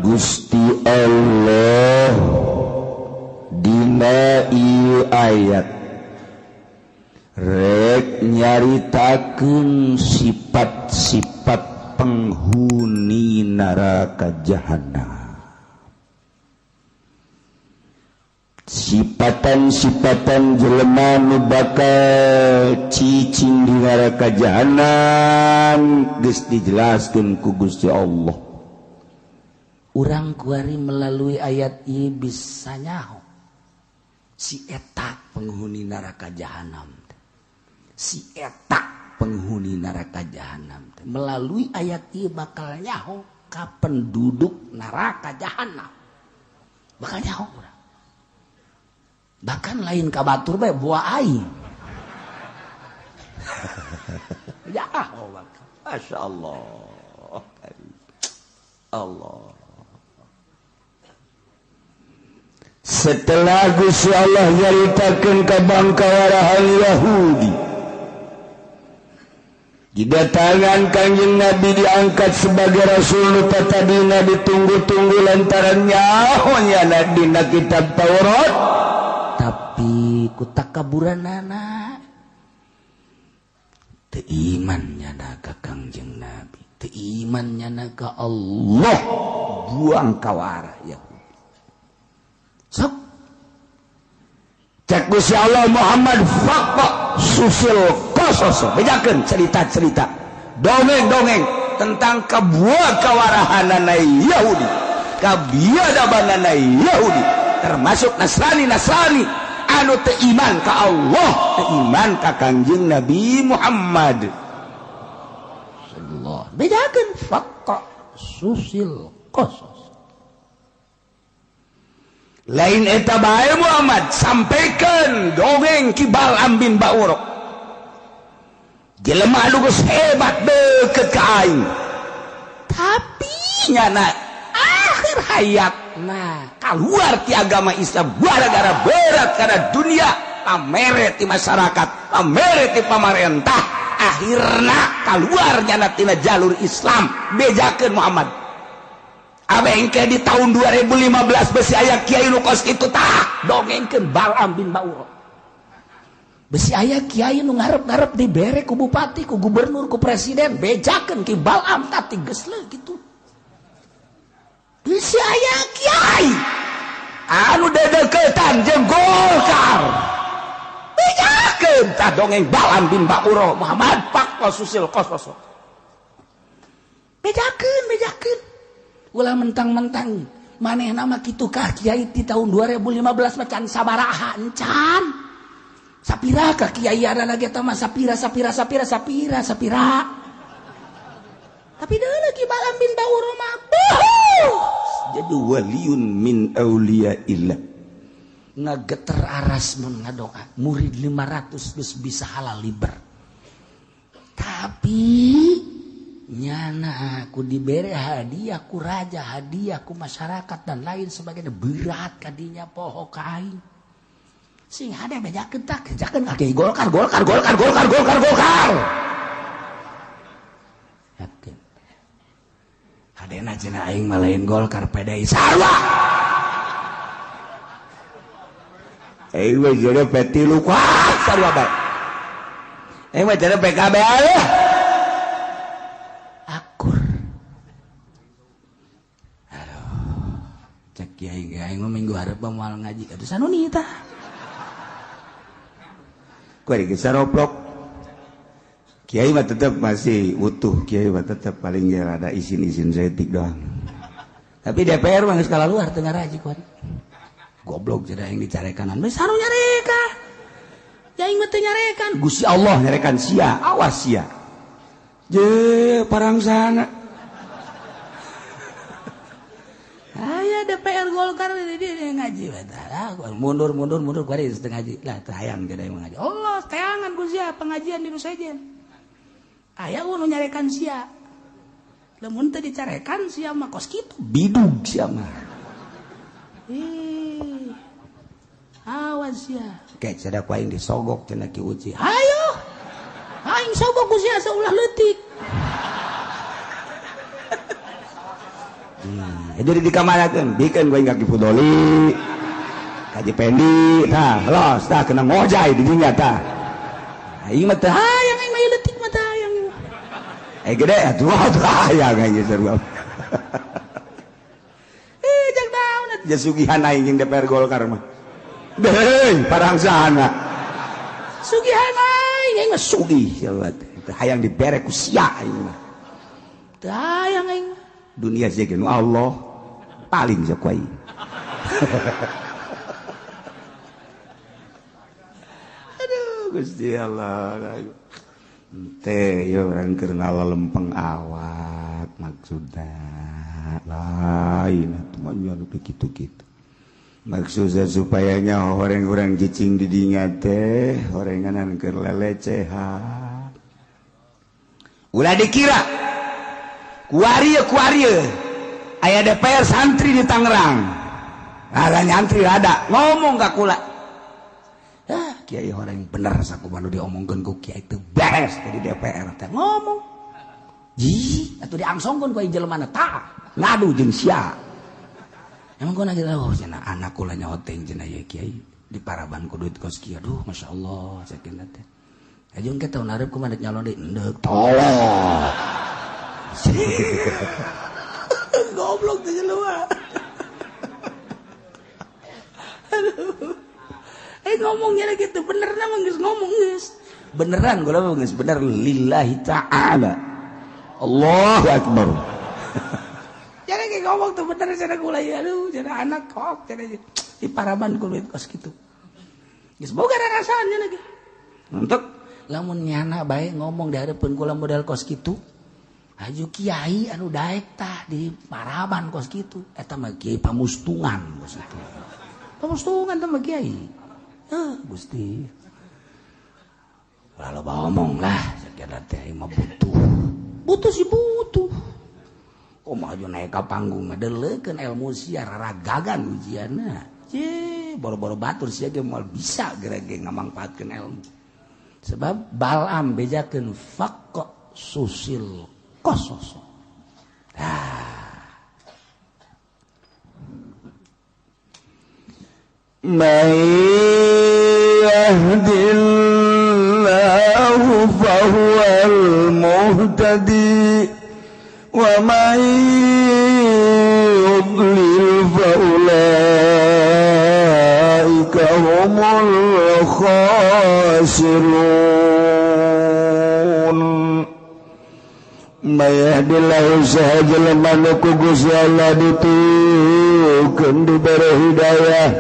Gusti Allah dina ieu ayat rek nyaritakeun sifat-sifat penghuni neraka jahanam. Sifatan-sifatan jelema nu bakal cicing di neraka jahanam geus dijelaskeun ku Gusti Allah. Urang kuari melalui ayat ieu bisa nyaho si eta penghuni neraka jahanam, si eta penghuni neraka jahanam. Melalui ayat ieu bakal nyaho ka penduduk neraka jahanam, bakal nyaho urang. Bahkan lain ka batur bae buah aing. Ya Allah, Masya Allah, Allah. Setelah Gusti Allah nyaritakeun ka bangkawarahan Yahudi, didatangan Kangjeng Nabi diangkat sebagai rasul nu tadina ditunggu-tunggu lantaran nyaho nyana dina kitab Taurat. Tapi ku takaburanana teu iman nyana ka Kangjeng Nabi, teu iman nyana ka Allah, buang kawara Yahudi. Sok cek Gusti Allah Muhammad faqqa susil qasos, bejakeun cerita-cerita dongeng-dongeng tentang kabuah kawarahanana Yahudi, kabiadabanana Yahudi, termasuk Nasrani-Nasrani anu teu iman ka Allah, teu iman ka Kangjeng Nabi Muhammad sallallahu. Bejakeun faqqa susil qasos. Lain eta bae Muhammad, sampaikan dongeng ki Bal'am bin Ba'ura. Jelema anu geus hebat deukeut ka aing, tapi nyana akhir hayat nah keluar ti agama Islam gara-gara berat karena dunia, pamere ti masyarakat, pamere ti pamarentah, akhirna keluar nyana tina jalur Islam. Bejakeun Muhammad. Abengke di tahun 2015 besi aya kiai nu kos kitu tah dongengkeun Bal'am bin Ba'ura. Besi aya kiai nu ngarep-ngarep dibere ku bupati, ku gubernur, ku presiden, bejakeun ki Bal'am tah geus leuh kitu. Besi aya kiai anu dedeukeutan jeung Golkar, bejakeun tah dongeng Bal'am bin Ba'ura. Muhammad pak susil kos. Bejakeun, bejakeun. Ulah mentang-mentang manehna mah kitu kah kiai di tahun 2015 mah can sabaraha encan. Sapira ka kiai ada lagi eta mah sapira sapira sapira sapira sapira. Tapi deui lagi Bal'am bin Ba'ura mah jadi waliun min auliyaillah. Ngageter aras mun ngadoa murid 500 geus bisa halal liber. Tapi nyana aku diberi hadiah ku raja, hadiah ku masyarakat dan lain sebagainya, berat kadinya poho ka aing. Sing hade bejakeun tah, bejakeun ka kiai Golkar, Golkar, Golkar, Golkar, Golkar, Golkar. Yakin. Hadena cenah aing mah lain Golkar, PDI sarua. Aing mah jadi P3 kuat sarua bae. Aing mah jadi PKB aya. Akur. Aduh, cek kiai ge aing mah minggu hareup moal ngaji. Aduh sanuni tah. Kuari geus saroplok. Kiai mah tetep masih utuh, kiai mah tetep paling ge rada izin-izin saeutik doang. Tapi DPR mah geus kalaluar teu ngaraji kuari. Goblok jadi aing dicarekanan. Geus sanu nyareka. Ya aing mah teu nyarekan. Gusti Allah nyarekan sia, awas sia. Je parang sana. Aya DPR Golkar di ngaji bae. Mundur mundur mundur kuari geus teu ngaji. Lah teu hayang jadi aing ngaji. Allah teangan ku sia pengajian di nu sejen. Aya nu nyarekan sia. Lamun teu dicarekan sia mah kos kitu bidug sia mah. Ih. Awas sia. Kayak sada ku aing disogok cenah Ki Uci. Hayo. Aing sogok ku sia saulah leutik. Jadi dikamanakeun bikeun gue ka Ki Fudoli ka Haji Pendi tah los tah kena ngojay di dinya tah. Aing mah teu hayang, aing mah leutik mah teu hayang. Eh gede atuh teu hayang aing sarua. Eh jang naon atuh sugihan aing jeung DPR Golkar mah. Deui parangsana. Sugihan aing, aing mah sugih sia teh hayang dibere ku sia aing mah. Teu hayang aing. Dunia sih nu Allah paling sok aing. Aduh Gusti Allah. Teh ieu urang keur ngalalempeng awak maksudna lain atuh mah nya nu kitu-kitu. Maksudna supaya nya horeng-horeng cicing di dinya teh horenganan keur lelecehan. Ulah dikira kuari aya DPR santri di Tangerang. Ada nyantri ada ngomong ka kula. Ah, kiai horeng bener sakumaha nu diomongkeun ku kiai teu beres jadi DPR teh ngomong. Ji, atuh diangsongkeun ku jelema tah ngadu jeung sia. Emang gua lagi oh cenah anak kula nyoteng cenah ye kiai di paraban ku duit kos kieu. Aduh masyaallah sakinah teh. Ajeun ke tahun hareup kumaha nyalon deui endek tolol. Goblok teh jelema. Aduh. Ngomongnya lagi tuh bener mah geus ngomong geus. Beneran gua mah geus bener lillahi ta'ala. Allahu akbar. Jadi kayak ngomong tuh bener cara gula ya aduh cara anak kok cara di paraban kulit kos gitu. Geus boga rasanya lagi. Untuk lamun nyana bae ngomong di hareupeun kula model kos kitu. Haju kiai anu daek tah di paraban kos kitu. Eta mah kiai pamustungan kos kitu. Pamustungan teh mah kiai. Heuh Gusti. Ulah loba omong lah sakieu teh mah butuh. Butuh sih butuh. Oh maju naik ka panggung ngadelekeun ilmu sia raragagan ujianna. Ye, boro-boro batur sia ge moal bisa gerege ngamangpaatkeun ilmu. Sebab Balam bejakeun faqqa susil qasos. Ah. May yahdillahu fahuwal muhtadi wa may yudlil fa ulaika humul khasirun. May yahdillahu sahaja nu ku Gusti Allah ditukeun dibere hidayah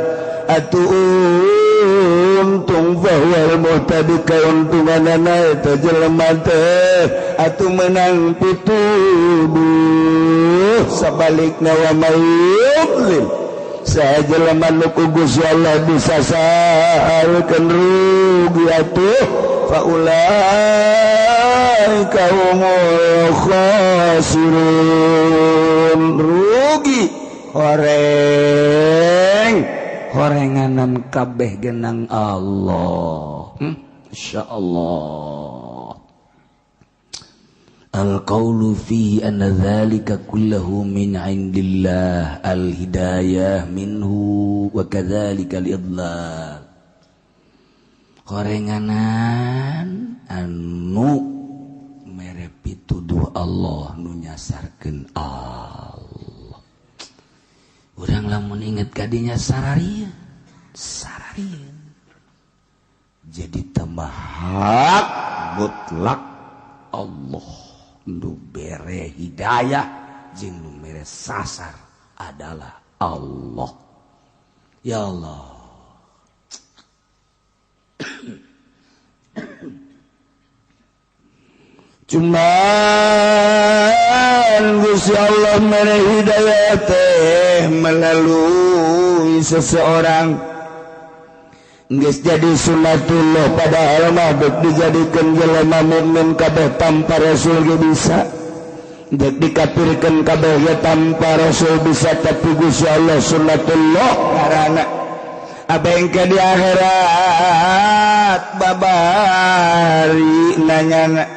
atuh untung fahuwal muhtadi kauntunganana eta jelema teh atuh menang pituduh sabalikna wa may yudlil saha jelema nu ku Gusti Allah disasarkeun rugi atuh fa ulaika humul khasirun. Rugi horeng horenganan kabeh genang Allah. Insyaallah. Al-qawlu fihi anna dzalika kulluhu min 'indillah al-hidayah minhu wa kadzalika al-idlal. Horenganan anu mere pituduh Allah nu nyasarkeun Allah. Urang lamun inget kadinya sararieun, sararieun. Jadi tambah hak mutlak Allah nu bere hidayah jeung nu mere sasar adalah Allah. Ya Allah. Cuman Gusti Allah mere hidayah teh melalui seseorang geus jadi sunatullah padahal mah dek dijadikeun jelema mukmin kabeh tanpa rasul ge bisa, dek dikafirkeun kabeh ge tanpa rasul bisa, tapi Gusti Allah sunatullah karana abengke di akhirat babari nanyana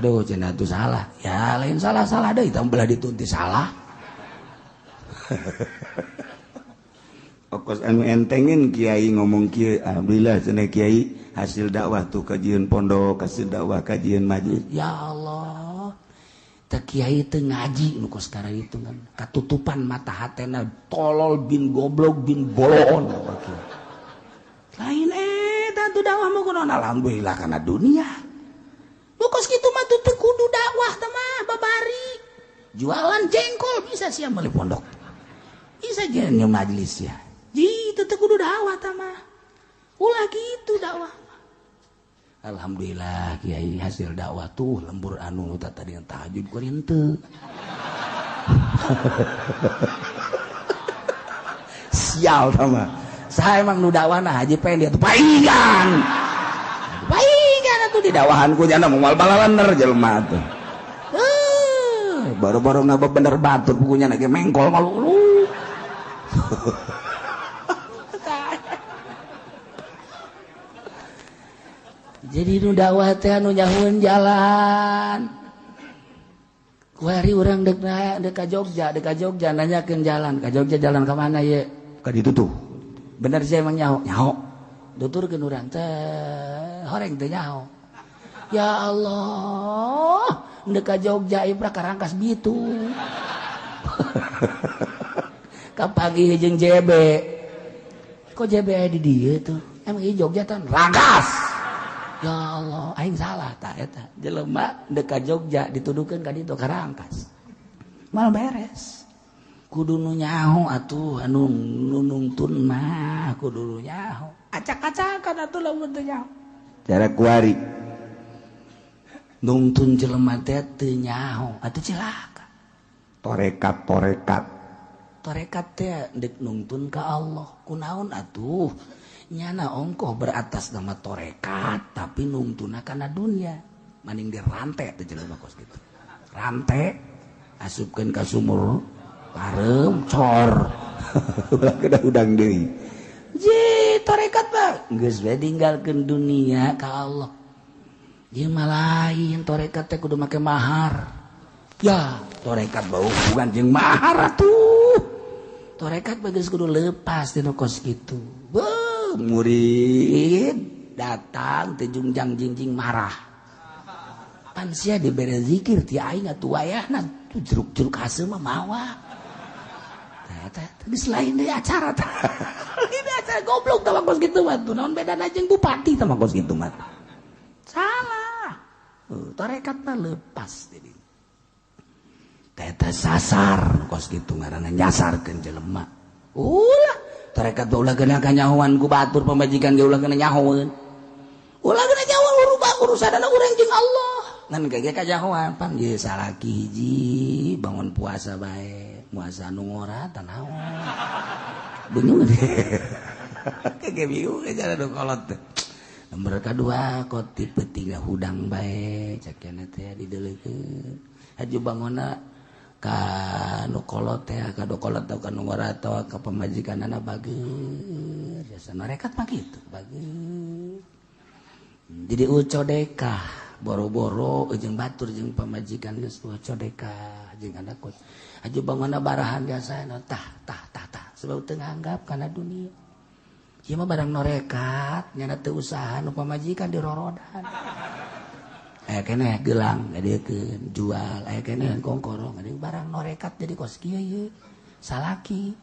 Aduh cenah tuh salah. Ya lain salah-salah deui tah belah ditunti salah. Okos anu entengin kiai ngomong kieu, alhamdulillah cenah kiai hasil dakwah tuh kajian pondok, hasil dakwah kajian majlis. Ya Allah. Teh kiai teu ngaji nu kos itu kan. Katutupan mata hatena tolol bin goblok bin boloon. Lain eta tuh dakwah mah kunaon, alhamdulillah kana dunia. Nu kos kitu mah teu kudu dakwah teh mah babari. Jualan jengkol bisa sia meuli pondok. Bisa jeung majlis ya. Ji teu kudu dakwah teh mah. Ulah kitu dakwah. Alhamdulillah kiai hasil dakwah tuh lembur anu tadi yang tahajud ku henteu. Sial tah mah. Saya emang nu dakwahna haji pengen dia tuh paingan. Paingan atuh di dakwahan ku nyana moal balalener jelema tuh. Baru-baru ngaba bener batur bukunya lagi mengkol malu. Jadi nu dakwah teh anu nyahueun jalan. Kuari urang deuk ka Jogja, nanyakeun jalan, ka Jogja jalan ka mana ye? Ka ditu tuh. Bener sih emang nyaho, nyaho. Tuturkeun urang teh horeng teh nyaho. Ya Allah, deuk ka Jogja ieu ka Rangkas Bitung. Kapagi jeung JB. Kok JB aya di dieu tuh? Emang ieu Jogja teh Rangkas. Ya Allah, aing salah tah eta. Jelema deuk ka Jogja dituduhkeun ka ditu ka Rangkas. Mal beres. Kudu nu nyaho atuh anu nungtun mah kudu nu nyaho. Acak-acakan atuh lamun teu nyaho. Cara kuari. Nungtun jelema teh teu nyaho atuh cilaka. Torekat. Torekat teh deuk nungtun ka Allah. Kunaon atuh? Nyana ongkoh beratas nama torekat tapi nungtuna kana dunia. Maning dirantai teh jelema kos kitu. Rantai asupkeun ka sumur parem cor. Ulah kena udang deui. Ji torekat mah geus we ninggalkeun dunia ka Allah. Ieu mah lain torekat teh kudu make mahar. Ya, torekat bau bukan jeung mahar atuh. Torekat mah geus kudu lepas dina kos kitu. Beuh, murid datang teh jungjang jingjing marah. Pan sia dibere zikir ti aing atuh wayahna tuh jeruk-jeruk haseum mah mawa. Tah geus lain deui acara tah. Ini acara goblok tah kos kitu mah tuh naon bedana jeung bupati tah kos kitu mah. Salah. Torekat mah lepas jadi. Teh sasar kos kitu ngaranna nyasarkeun jelema. Ulah torekat ulah kena kanyahoan ku batur pamajikan ge ulah kena nyahoeun. Ulah kena nyahoan urubah urusanana urang jeung Allah. Ngan ge kanyahoan pan ye salaki hiji bangun puasa bae, puasa nu ngora tah naon. Bingung ge bingung cara nu kolot teh. Nomor kadua koti peuting hudang bae cek teh dideulekeun. Haju bangonna ka nu kolot teh ka nu kolot atau ka nu ngora atawa ka pamajikanana bager jasa norekat mah kitu bager. Jadi ucodekah boro-boro jeung batur jeung pamajikan geus ucodekah jeung anak kos. Haju bangonna barahan jasa tah tah tah tah sebab teu nganggap kana dunia. Ieu mah barang norekat nyana teu usaha nu pamajikan dirorodan. Aya keneh gelang ngadeukkeun jual, aya keneh kongkorong ngadeukkeun barang norekat jadi kos kieu ieu. Salaki,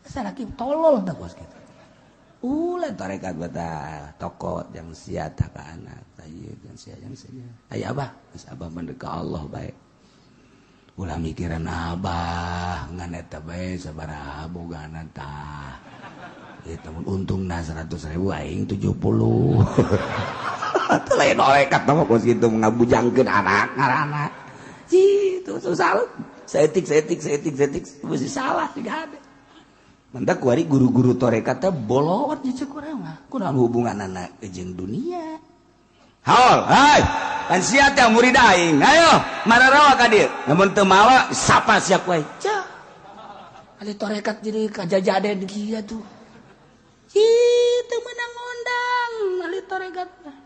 salaki tolol tah kos kitu. Ulah tarekat betah toko yang sia tah ka anak, tah ieu yang sia yang sia. Aya abah, geus abah mah ka Allah bae. Ulah mikiran abah ngan eta bae sabaraha bogana tah. Ieu mun untungna 100.000 aing 70. Atuh lain norekat mah kos kitu ngabujangkeun anak ngaranna. Itu salah. Saeutik mesti salah siga hade. Mantak kuari guru-guru tarekat teh bolot jeung urang mah. Kunaon hubunganana jeung dunia? Haol, hai. Kan sia teh murid aing. Ayo, mararawa ka dieu. Lamun teu mawa sapa sia ku aing. Cah. Ali tarekat jadi kajajaden kieu tuh. Ih, teu meunang ngondang ali tarekat mah.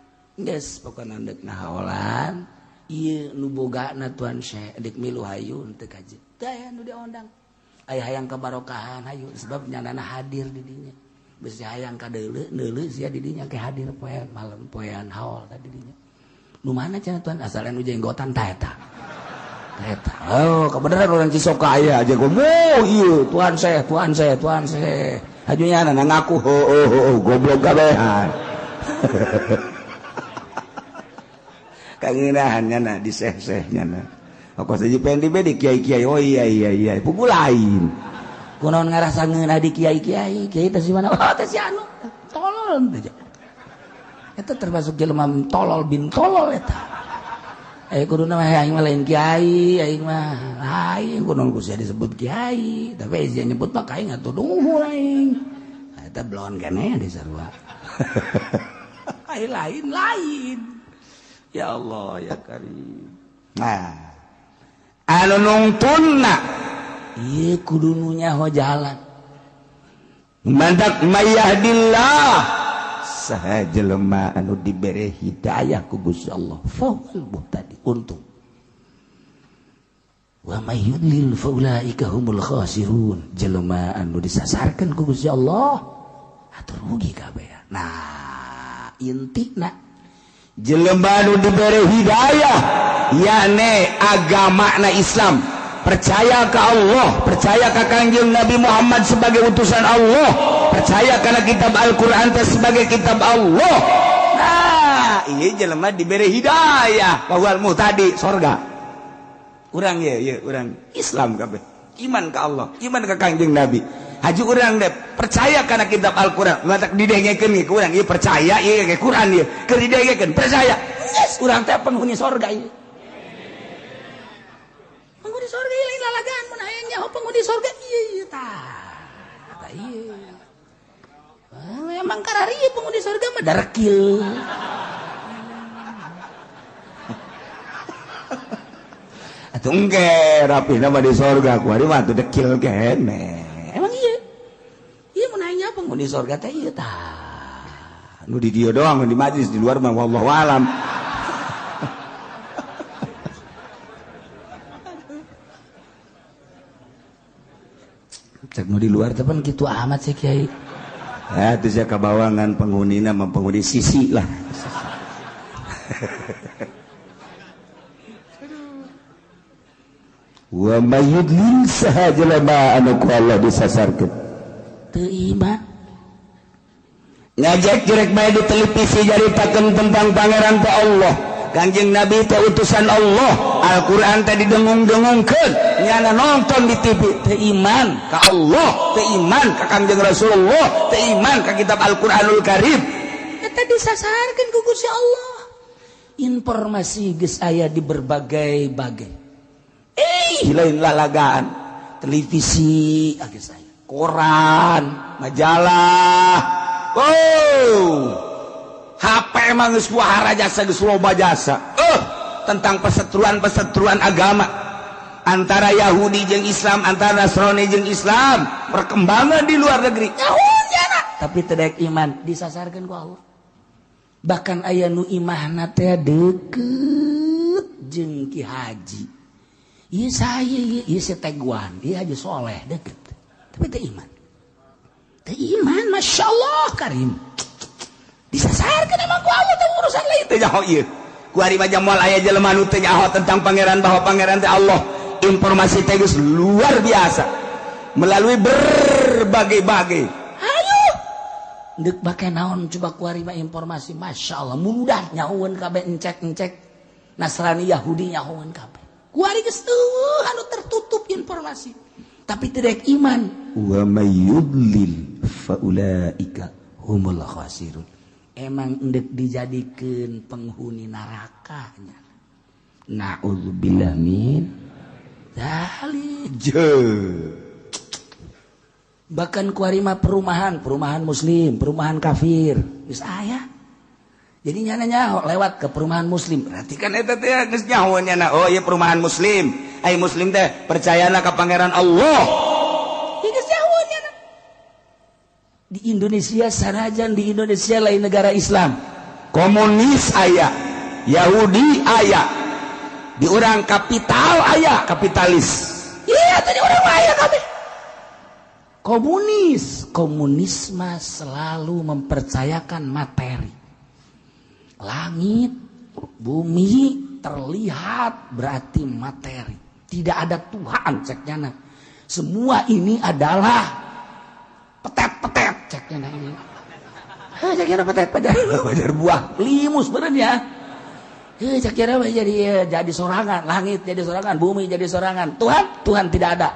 Geus pokona deuk nahaolan, Ieu nu bogana Tuan Syekh deuk milu hayu teu kaji. Teu aya nu diondang. Aya hayang kabarokahan hayu sebab nyanana hadir di dinya. Bisi hayang ka deuleu deuleu sia di dinya ke hadir poean malam poean haul tadi dinya. Nu mana cenah Tuan asal anu jenggotan ta eta. Eta. Oh, kebenaran orang Cisoka aya aja gomo ieu Tuan Syekh, Tuan Syekh, Tuan Syekh. Hajunya na ngaku ho ho ho goblok kabehan. Kangenahan nyana di seh-seh nyana. Kok saja pengen di kiai-kiai. Oh iya iya iya, pugu lain. Kunaon ngarasa ngeunah di kiai-kiai, kiai teh si mana? Oh teh si anu. Tolol teh. Eta termasuk jelema tolol bin tolol eta. Kuduna mah aing mah lain kiai, aing mah lain kunaon ku sia disebut kiai, tapi sia nyebut mah ka aing atuh duhur aing. Eta belon keneh di sarua. Ai lain lain. Ya Allah ya Karim. Nah, anu nungtunna ieu kudu nu nyaho jalan. Mantak mayahdillah saha jelema anu dibere hidayah ku Gusti Allah fahuwal muhtadi untung. Wa may yudlil faulaika humul khasirun. Jelema anu disasarkeun ku Gusti Allah atuh rugi kabeh. Nah, intina jelema anu dibere hidayah yakni agama na Islam, percaya ka Allah, percaya ka Kangjeng Nabi Muhammad sebagai utusan Allah, percaya kana kitab Al-Qur'an teh sebagai kitab Allah. Nah, ieu jelema dibere hidayah bahwa muhtadi sorga. Urang ye ye urang Islam kabeh, iman ka Allah, iman ka Kangjeng Nabi. Haji urang deh percaya kana kitab Al-Qur'an, matak didengekeun ge ku urang ieu percaya ieu ge Qur'an ieu, keur didengekeun percaya. Yes, urang teh penghuni sorga ieu. Penghuni sorga ieu lain lalagaan mun aya nyaho penghuni sorga ieu ieu tah. Tah ieu. Emang karari ieu penghuni sorga mah darekil. Atuh engke rapihna mah di sorga ku ari mah atuh dekil keneh. Emang iya. Iya mun aya penghuni sorga teh ieu tah. Nu di dieu doang di majlis di luar mah wallahu alam. Cek nu di luar teh pan kitu amat sih kiai. Ya teu sia kabawangan penghunina mah penghuni sisi lah. Wa may yudlil saha jelema anu ku Allah disasarkeun. Teu iman. Ngajak jerek bae di televisi jaritakeun tentang pangeran teh Allah, Kangjeng Nabi teh utusan Allah, Al-Qur'an teh didengung-dengungkeun, nyana nonton di TV teu iman ka Allah, teu iman ka Kangjeng Rasulullah, teu iman ka kitab Al-Qur'anul Karim. Eta disasarkeun ku Gusti Allah. Informasi geus aya di berbagai-bagai. Lain lalagaan televisi geus aya, koran, majalah, oh HP emang geus wahara jasa geus loba jasa. Tentang perseteruan-perseteruan agama antara Yahudi jeung Islam, antara Nasrani jeung Islam, perkembangan di luar negeri. Tapi teu daek iman disasarkeun ku Allah. Bahkan aya nu imahna teh deukeut jeung Ki Haji. Ieu saya ieu si Teguan, ieu Haji Soleh deukeut. Tapi teu iman. Teu iman, Masya Allah Karim. Disasarkeun emang ku Allah teh urusan lain teu nyaho ieu. Ku ari mah moal aya jelema nu teu nyaho tentang pangeran bahwa pangeran teh Allah. Informasi teh geus luar biasa melalui berbagai-bagai. Hayu. Deuk bake naon coba ku ari mah informasi, Masya Allah mudah nyahoeun kabeh encek-encek Nasrani Yahudi nyahoeun kabeh. Ku ari geus eueuh anu tertutup informasi. Tapi tidak iman. Wa may yudlil faulaika humul khasirun. Emang endek dijadikeun penghuni nerakanya. Na'udzubillah min dzalik. Bahkan ku ari mah perumahan, perumahan muslim, perumahan kafir, geus aya. Jadi nyana nyaho lewat ke perumahan muslim. Berarti kan eta teh geus nyaho nyana, oh ieu perumahan muslim. Ai muslim teh percayana ka pangeran Allah. Ieu geus nyaho nyana. Di Indonesia sanajan di Indonesia lain negara Islam. Komunis aya, Yahudi aya, Di urang kapital aya kapitalis. Iya tadi urang aya kabeh. Komunis, komunisme selalu mempercayakan materi. Langit, bumi terlihat berarti materi. Tidak ada Tuhan ceknya. Semua ini adalah petet-petet ceknya ini. Ceknya petet-petet buah limus bener ya. Ceknya jadi sorangan, langit jadi sorangan, bumi jadi sorangan. Tuhan, Tuhan tidak ada.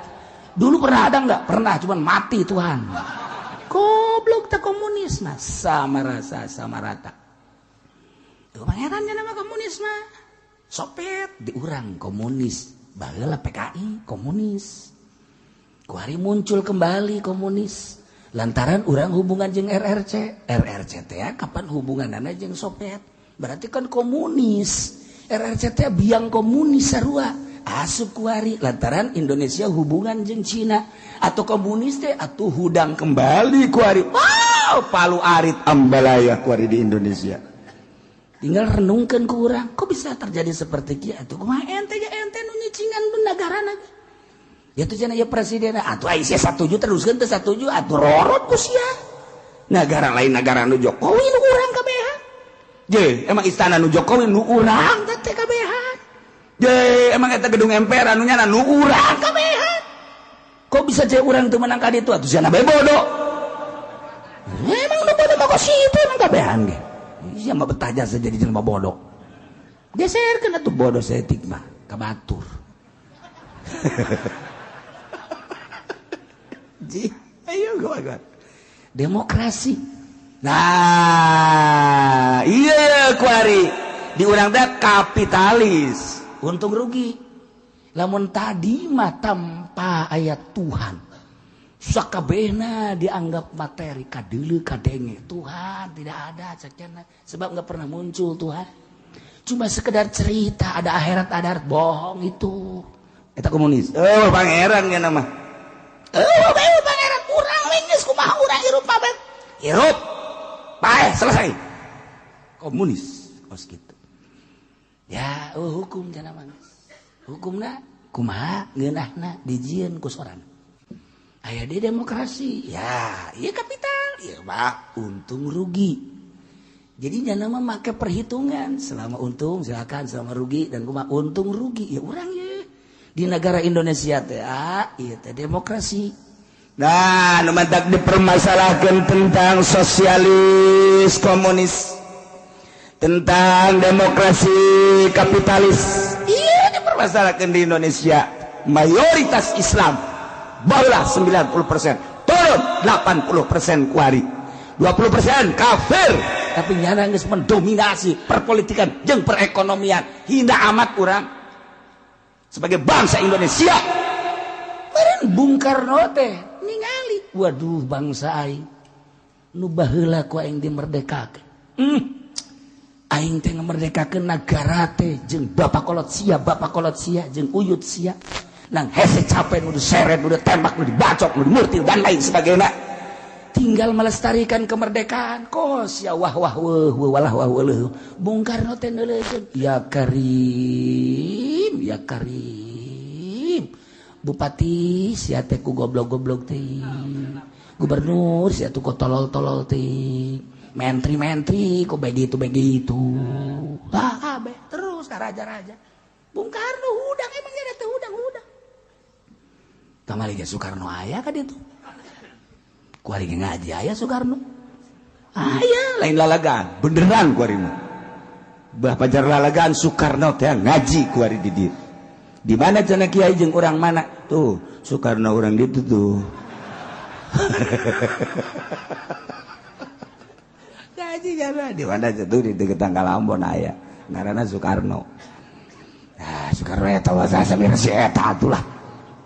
Dulu pernah ada nggak? Pernah, cuman mati Tuhan. Goblok tak komunis mah sama rasa sama rata. Tuh pangerannya nama komunis mah. Sopet diurang komunis, baheula PKI komunis. Kuari muncul kembali komunis. Lantaran urang hubungan jeung RRC, RRC teh kapan hubunganana jeung Soviet? Berarti kan komunis. RRC teh biang komunis sarua. Asup kuari lantaran Indonesia hubungan jeung Cina atau komunis teh atuh hudang kembali kuari. Wow, Palu arit ambalaya kuari di Indonesia. Tinggal renungkan ku urang, kok bisa terjadi seperti kieu atuh kumaha ente ya ente nu nyicingan nu nagarana. Ya tuh cenah ya presiden atuh ai sia satuju teruskeun teu satuju atuh rorot ku sia. Nagara lain nagara nu Jokowi nu urang kabeh. Je, emang istana nu Jokowi nu urang teh kabeh. Je, emang eta gedung MPR anu nyana nu urang kabeh. Kok bisa je urang teu menang ka ditu atuh sia bae bodoh. Emang nu bodoh mah kok situ emang kabehan ge. Sia mah betah jasa jadi jelema bodoh. Geserkeun atuh bodoh saeutik mah ka batur. Ji, ayo gua. Demokrasi. Nah, iya kuari di urang teh kapitalis. Untung rugi. Lamun tadi mah tanpa ayat Tuhan. Sakabehna dianggap materi kadeuleu kadenge. Tuhan tidak ada cekna sebab enggak pernah muncul Tuhan. Cuma sekedar cerita ada akhirat bohong itu. Eta komunis. Oh, pangeran nya nama. Oh, pangeran urang we geus kumaha urang hirup pabe. Hirup. Paeh selesai. Komunis kos kitu. Ya, oh, hukum cenah mah. Hukumna kumaha ngeunahna dijieun ku sorangan. Aya di demokrasi. Ya, ieu kapital. Ieu mah untung rugi. Jadi jangan mah make perhitungan selama untung silakan, selama rugi dan kumaha untung rugi ya urang ye. Di negara Indonesia teh ieu teh demokrasi. Nah, nu mantak dipermasalahkan tentang sosialis komunis, tentang demokrasi kapitalis. Iya dipermasalahkan di Indonesia. Mayoritas Islam barulah 90%, turun 80% kuari, 20% kafir. Tapi nyana geus mendominasi perpolitikan jeung perekonomian. Hina amat urang sebagai bangsa Indonesia. Meureun Bung Karno teh ningali, waduh bangsa aing nu baheula ku aing dimerdekakeun. Aing teh ngamerdekakeun nagara teh jeung bapak kolot sia, jeung uyut sia. Nang hese capek nu diseret, nu ditembak, nu dibacok, nu dimurtil dan lain sebagainya. Tinggal melestarikan kemerdekaan. Kos ya wah wah wah walah wah wah. Bung Karno teh neuleukeun, ya Karim, ya Karim. Bupati sia teh ku goblok-goblok teh. Gubernur sia tuh ku tolol-tolol teh. Menteri-menteri ku begitu-begitu. Ah kabeh terus ka raja-raja. Bung Karno hudang emangnya teh hudang-hudang. Kamari ge Soekarno aya ka ditu. Kuari ge ngaji aya Soekarno. Aya lain lalagaan, beneran kuari mah. Bah pajar lalagaan Soekarno teh ngaji kuari di dieu. Di mana cenah kiai jeung urang mana? Tuh, Soekarno urang ditu tuh. Ngaji jana di mana tuh di deket Tanggal Ambon aya. Ngaranna Soekarno. Nah, Soekarno eta wasa samir si eta atulah.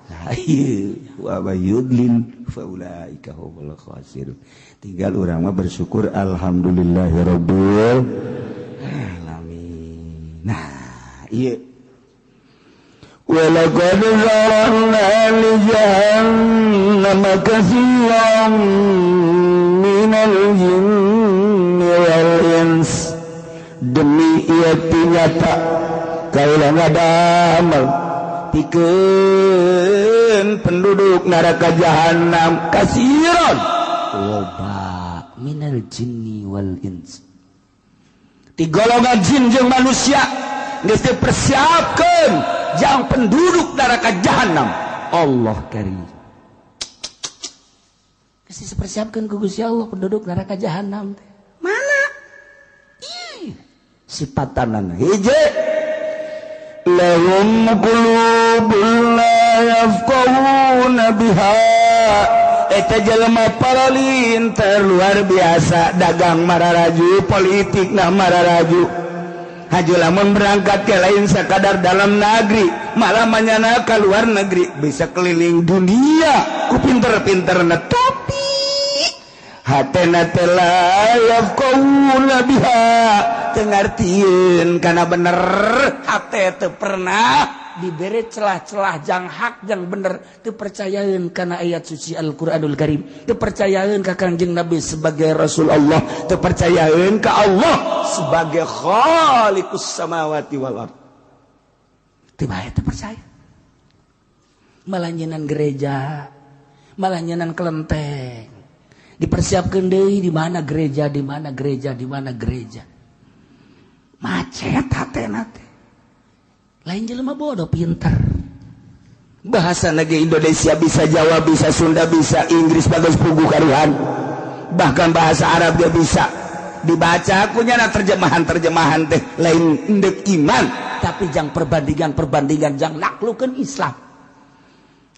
Nah, ieu wa bayudlin faulaika humul khasirun. Tinggal urang mah bersyukur alhamdulillahirabbil alamin. Nah, ieu walaqad zara'na li jahannama katsiran minal jinni wal ins. Demi ieu nyata Kaula ngadamel pikeun penduduk neraka jahanam kasiron loba minal jinni wal ins. Ti golongan jin jeung manusia geus dipersiapkeun jang penduduk neraka jahanam. Allah karim. Geus dipersiapkeun ku Gusti Allah penduduk neraka jahanam teh. Mana? Ih, sipatanana hiji lahum qulubun la yafqahuna biha. Eta jelema paralinter luar biasa, dagang mararaju, politik nah mararaju. Haju lamun berangkat ke lain sakadar dalam negeri, malah manyana ka luar negeri, bisa keliling dunia ku pinter-pinterna, tapi hatena teh la yafqahuna biha, teu ngartieun kana bener, hate teu pernah diberi celah-celah jang hak jang bener, teu percayaeun kana ayat suci Al-Qur'anul Karim, teu percayaeun ka Kangjeng Nabi sebagai Rasul Allah, teu percayaeun ka Allah sebagai Khaliqus samawati wal ard. Teu bae teu percaya. Malah nyenan gereja, malah nyenan kelenteng. Dipersiapkeun deui di mana gereja, di mana gereja, di mana gereja. Macet hatena teh. Lain jelema bodoh, pinter. Bahasa negeri Indonesia bisa, Jawa bisa, Sunda bisa, Inggris bagus pugu karuhan. Bahkan bahasa Arab dia bisa. Dibaca kunyana terjemahan-terjemahan teh lain endek iman, tapi jang perbandingan-perbandingan jang naklukeun Islam.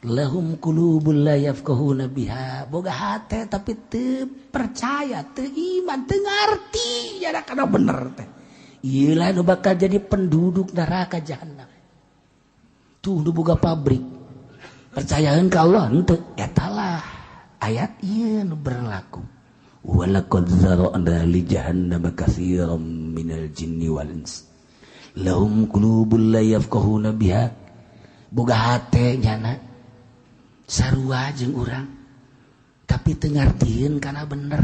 Lahum qulubul la yafqahuna biha. Boga hate tapi teu percaya, teu iman, teu ngarti ya kana bener teh. Ieu lah nu bakal jadi penduduk neraka jahanam. Tuh nu boga pabrik. Percayaeun ka Allah henteu, eta lah ayat ieu nu berlaku. Walaqad zara'na li jahannama katsiran minal jinni wal ins. Lahum qulubul la yafqahuna biha. Boga hate nyana sarua jeung urang tapi teu ngartieun kana bener.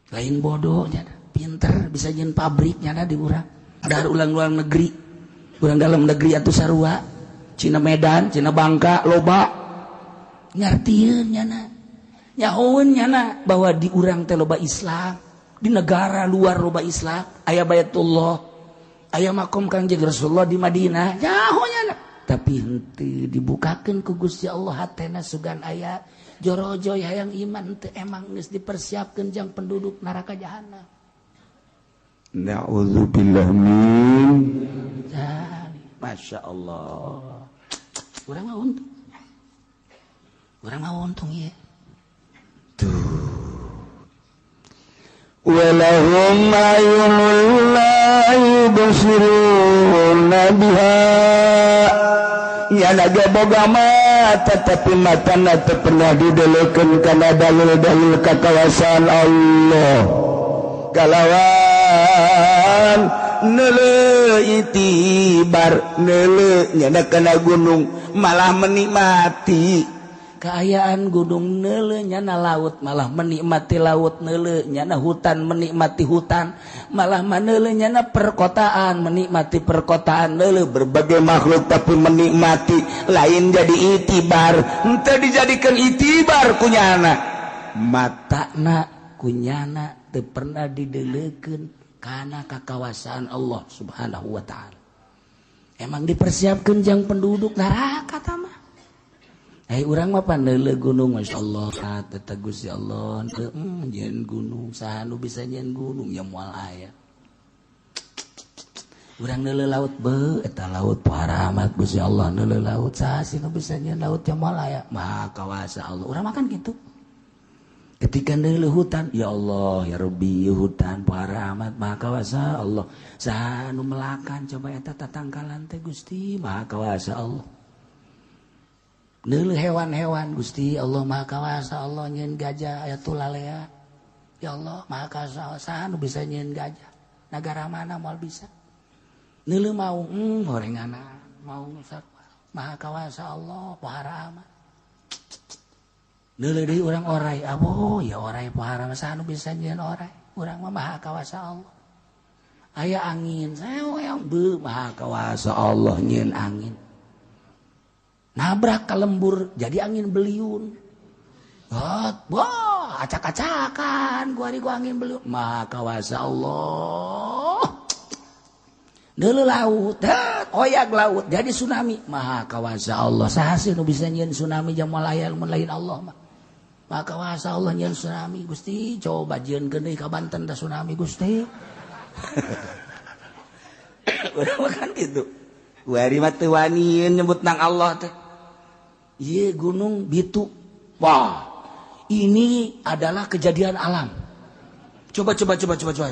Lain bodoh nyana, pinter bisa nyeun pabrik nyana di urang. Dar ulang-ulang negeri, urang dalam negeri atuh sarua, Cina Medan, Cina Bangka loba ngartieun nyana. Nyahoeun nyana bahwa di urang teh loba Islam, di negara luar loba Islam, aya Baitullah, aya makom Kangjeng Rasulullah di Madinah, nyaho nyana. Tapi henteu dibukakeun ku Gusti Allah hatena sugan aya jorojoy hayang iman teu, emang geus dipersiapkeun jang penduduk neraka jahanam. Na'udzubillah min dzalik. Masya Allah. Urang mah untung. Urang mah untung ieu. Tuh. Walahum ayunul la yubsiruna biha. Ya naga boga mata tapi matana teu pernah didelekeun kana dalil-dalil kakawasan Allah. Kalawan neuleuh itibar neuleuh nyana kana gunung malah menikmati kaayaan gunung, neuleuh nyana laut malah menikmati laut, neuleuh nyana hutan menikmati hutan, malah maneuleuh nyana perkotaan menikmati perkotaan, neuleuh berbagai makhluk tapi menikmati lain jadi itibar, henteu dijadikeun itibar kunyana matana kunyana teu pernah didelekeun kana kakawasaan Allah Subhanahu wa taala. Emang dipersiapkeun jang penduduk neraka tah mah. Hei urang mah paneuleuh gunung, masyaallah eta Gusti Allah nyeun gunung, saha nu bisa nyeun gunung ya moal aya. Urang neuleuh laut, beuh eta laut paramat Gusti Allah, neuleuh laut saha sih nu bisa nyeun laut ya moal aya. Maha kawasa Allah. Urang makan kitu. Ketika neuleuh hutan, ya Allah ya Rabbi hutan paramat maha kawasa Allah. Saha nu melakan coba eta tatangkalan teh Gusti maha kawasa Allah. Neuleuh hewan-hewan Gusti Allah maha kawasa Allah nyeun gajah aya tulalea. Ya Allah maha kawasa, saha nu bisa nyeun gajah? Nagara mana moal bisa? Neuleuh maung, gorengana maung maha kawasa Allah pohara amat. Neuleuh deui urang orai, aboh ya orai pohara saha nu bisa nyeun orai? Urang mah maha kawasa Allah. Aya angin, saya be maha kawasa Allah nyieun angin. Nabrak ka lembur jadi angin beliun. Wah, acak-acakan gua hari gua angin beliun. Maha kawasa Allah. Deuleu laut, oyak laut jadi tsunami. Maha kawasa Allah. Saha sih nu bisa nyieun tsunami jang moal aya mun lain Allah mah. Maha kawasa Allah nyieun tsunami. Gusti, coba jieunkeun deui ka Banten da tsunami Gusti. Urang kan gitu. Wari mah teu wani nyebut nang Allah teh. Ieu gunung Bitu. Wah, ini adalah kejadian alam. Coba coba coba coba coba.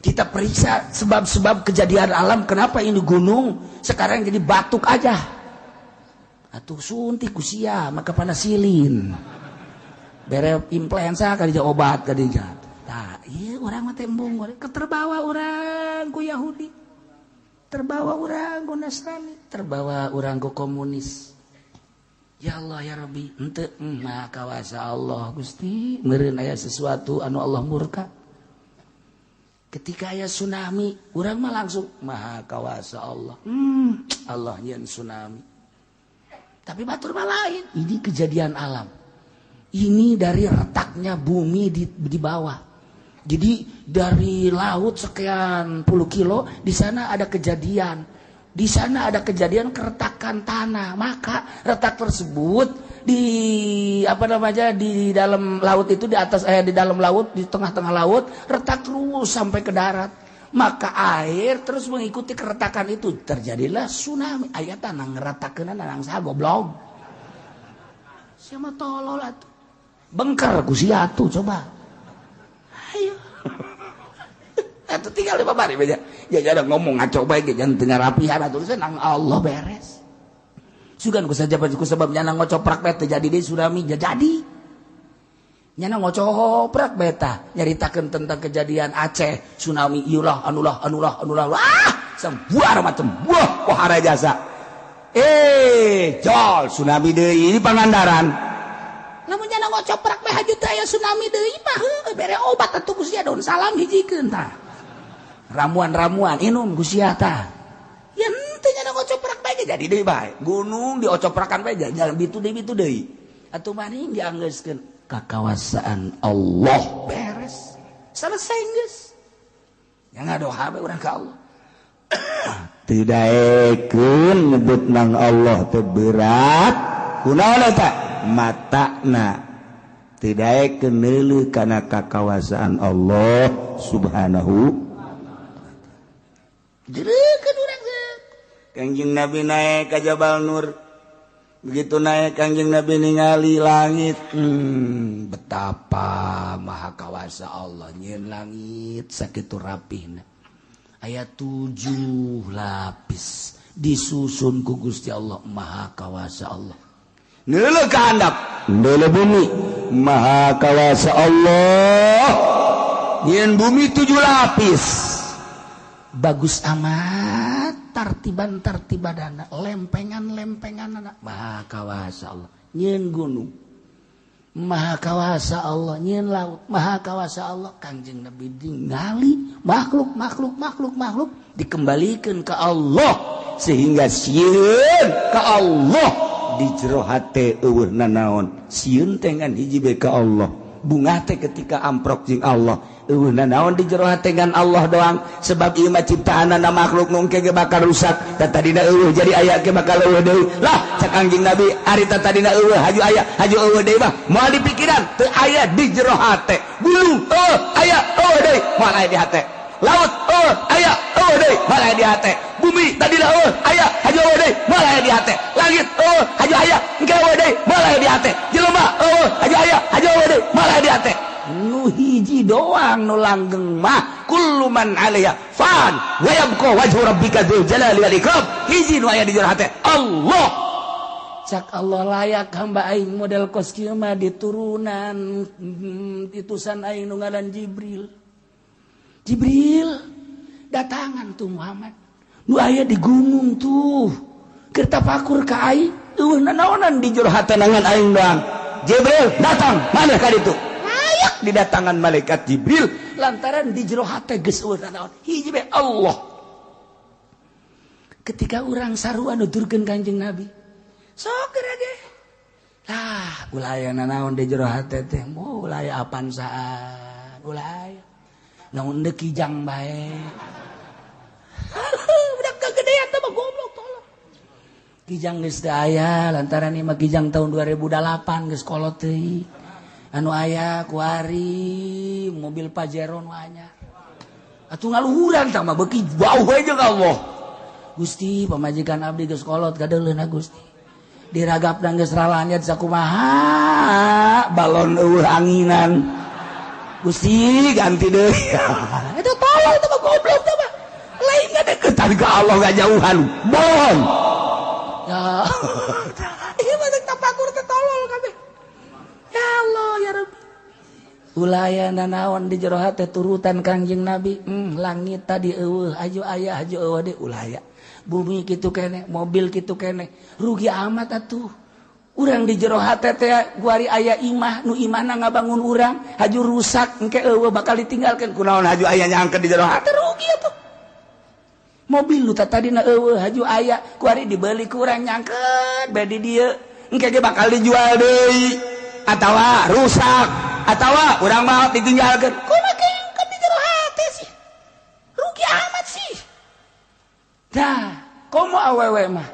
Kita periksa sebab-sebab kejadian alam, kenapa ini gunung sekarang jadi batuk aja. Atuh suntik ku sia maka panasilin. Bere influenza kadinya obat kadinya. Tah, ieu urang mah tembung, keterbawa urang ku Yahudi. Terbawa urang ku Nasrani, terbawa urang ku komunis. Ya Allah ya Rabbi, henteu maha kawasa Allah Gusti, meureun aya sesuatu anu Allah murka. Ketika aya tsunami, urang mah langsung maha kawasa Allah. Allah nyieun tsunami. Tapi batur mah lain, ini kejadian alam. Ini dari retaknya bumi di bawah. Jadi dari laut sekian puluh kilo di sana ada kejadian. Di sana ada kejadian keretakan tanah. Maka retak tersebut di apa namanya di dalam laut itu di atas di dalam laut di tengah-tengah laut retak terus sampai ke darat. Maka air terus mengikuti keretakan itu, terjadilah tsunami. Aya tanah ngeretakeun nang saha goblok. Siapa tolol atuh. Bengker ku sia atuh coba. Ayo. Atuh tinggal di babari beja. Ya ada ngomong ngaco bae ge jangan teu ngarapihan atuh nang Allah beres. Sugan ku saja ku sebab nyana ngocoprak bae teu jadi deui tsunami jadi. Nyana ngocoprak bae tah nyaritakeun tentang kejadian Aceh tsunami ieu lah anulah anulah anulah. Wah, sebuah macam buah pohara jasa. Jol tsunami deui ini Pangandaran. Lamun nyana ngocoprak bae haju teh aya tsunami deui mah heueuh bere obat atuh ku sia daun salam hijikeun tah. Ramuan-ramuan inum ku sia tah. Ya henteu nyana ngocoprak bae ge jadi deui bae. Gunung diocoprakan bae jalan bitu deui. Atuh maning dianggeuskeun kakawasaan Allah beres. Selesai geus. Ya ngadoa bae urang ka Allah. Teu daekeun nyebut nang Allah teh berat. Kunaon eta? Matana teu daekeun neuleuh kana kakawasaan Allah Subhanahu. Jereukeun urang teh. Kangjeng Nabi naik ka Jabal Nur. Begitu naik Kangjeng Nabi ningali langit, betapa maha kawasa Allah nyieun langit sakitu rapihna. Aya 7 lapis disusun ku Gusti Allah maha kawasa Allah. Neuleuh ka handap, neuleuh bumi maha kawasa Allah. Nyieun bumi 7 lapis. Bagus amat tartiban tartibadana lempengan-lempengan maha kawasa Allah. Nyieun gunung maha kawasa Allah, nyieun laut maha kawasa Allah. Kangjeng Nabi ningali makhluk makhluk makhluk makhluk dikembalikan ke Allah sehingga sieun ka Allah di jero hate eueuh nanaon. Sieun teh ngan hiji bae ka Allah. Bunga teh ketika amprok jeung Allah eueuh nanaon di jero hate ngan Allah doang, sebab ieu mah ciptaanana makhluk nu engke ge bakal rusak. Ta tadina eueuh jadi aya ge bakal eueuh deui. Lah cak Kangjeng Nabi ari ta tadina eueuh haju aya haju eueuh deui mah moal dipikiran teu aya di jero hate. Gunung eueuh aya eueuh deui moal aya di hate. Laut eueuh aya eueuh deui moal aya di hate. Bumi tadina eueuh aya haju eueuh deui moal aya di hate. Langit eueuh haju aya engke eueuh deui moal aya di hate. Jelema eueuh haju aya haju eueuh deui moal aya di hate. Nu hiji doang nu langgeng mah kullu man 'alaiha fan wa yabqa wajhu rabbika dzul jalali wal ikram. Hiji nu aya di jero hate Allah. Cak Allah layak hamba aing model kos kieu mah diturunan titusan aing nu ngaran Jibril. Jibril datangan tuh Muhammad. Nu aya di gunung tuh. Keur tapakur ka aing eueuh nanaonan di jero hate nangan aing doang. Jibril datang maneh ka ditu. Teriak didatangan malaikat Jibril lantaran di jero hate geus eueuh naon hiji bae Allah. Ketika urang sarua nuturkeun Kanjeng Nabi sok ge lah ulah aya nanaon di jero hate teh, ulah aya apansaan, ulah aya naon deuk kijang bae. Budak kagedean teh mah goblok tolong. Kijang geus teu aya lantaran ieu mah kijang tahun 2008 geus kolot teuing. Anu aya kuari mobil Pajero nu anyar. Atuh ngaluhuran tah mah beuki jauh we jeung Allah. Gusti pamajikan abdi geus kolot kadeuleuna Gusti. Diragapna geus ralanyat sakumaha balon eueuh anginan. Gusti ganti deui. Itu tolol teh mah goblok teh mah. Lain ngadeukeutan ka Allah ngajauhan. Bohong. Ya. Ieu mah tapakur teh tolol kabeh. Ya Allah ya Rabbi. Ulah aya nanaon di jero hate turutan Kangjeng Nabi. Langit tadi eueuh aju aya aju eueuh deui ulah aya. Bumi kitu keneh, mobil kitu keneh. Rugi amat atuh. Urang di jero hate teh guari aya imah nu imahna ngabangun urang, haju rusak engke eueuh bakal ditinggalkeun. Kunaon haju aya nyangkeut di jero hate rugi atuh. Mobil nu tadina eueuh haju aya kuari dibeli ku urang nyangkeut bae di dieu. Engke ge bakal dijual deui atawa rusak atawa urang mah ditinggalkeun. Kumaha nyangkeut di jero hate sih? Rugi amat sih. Dah, komo awewe mah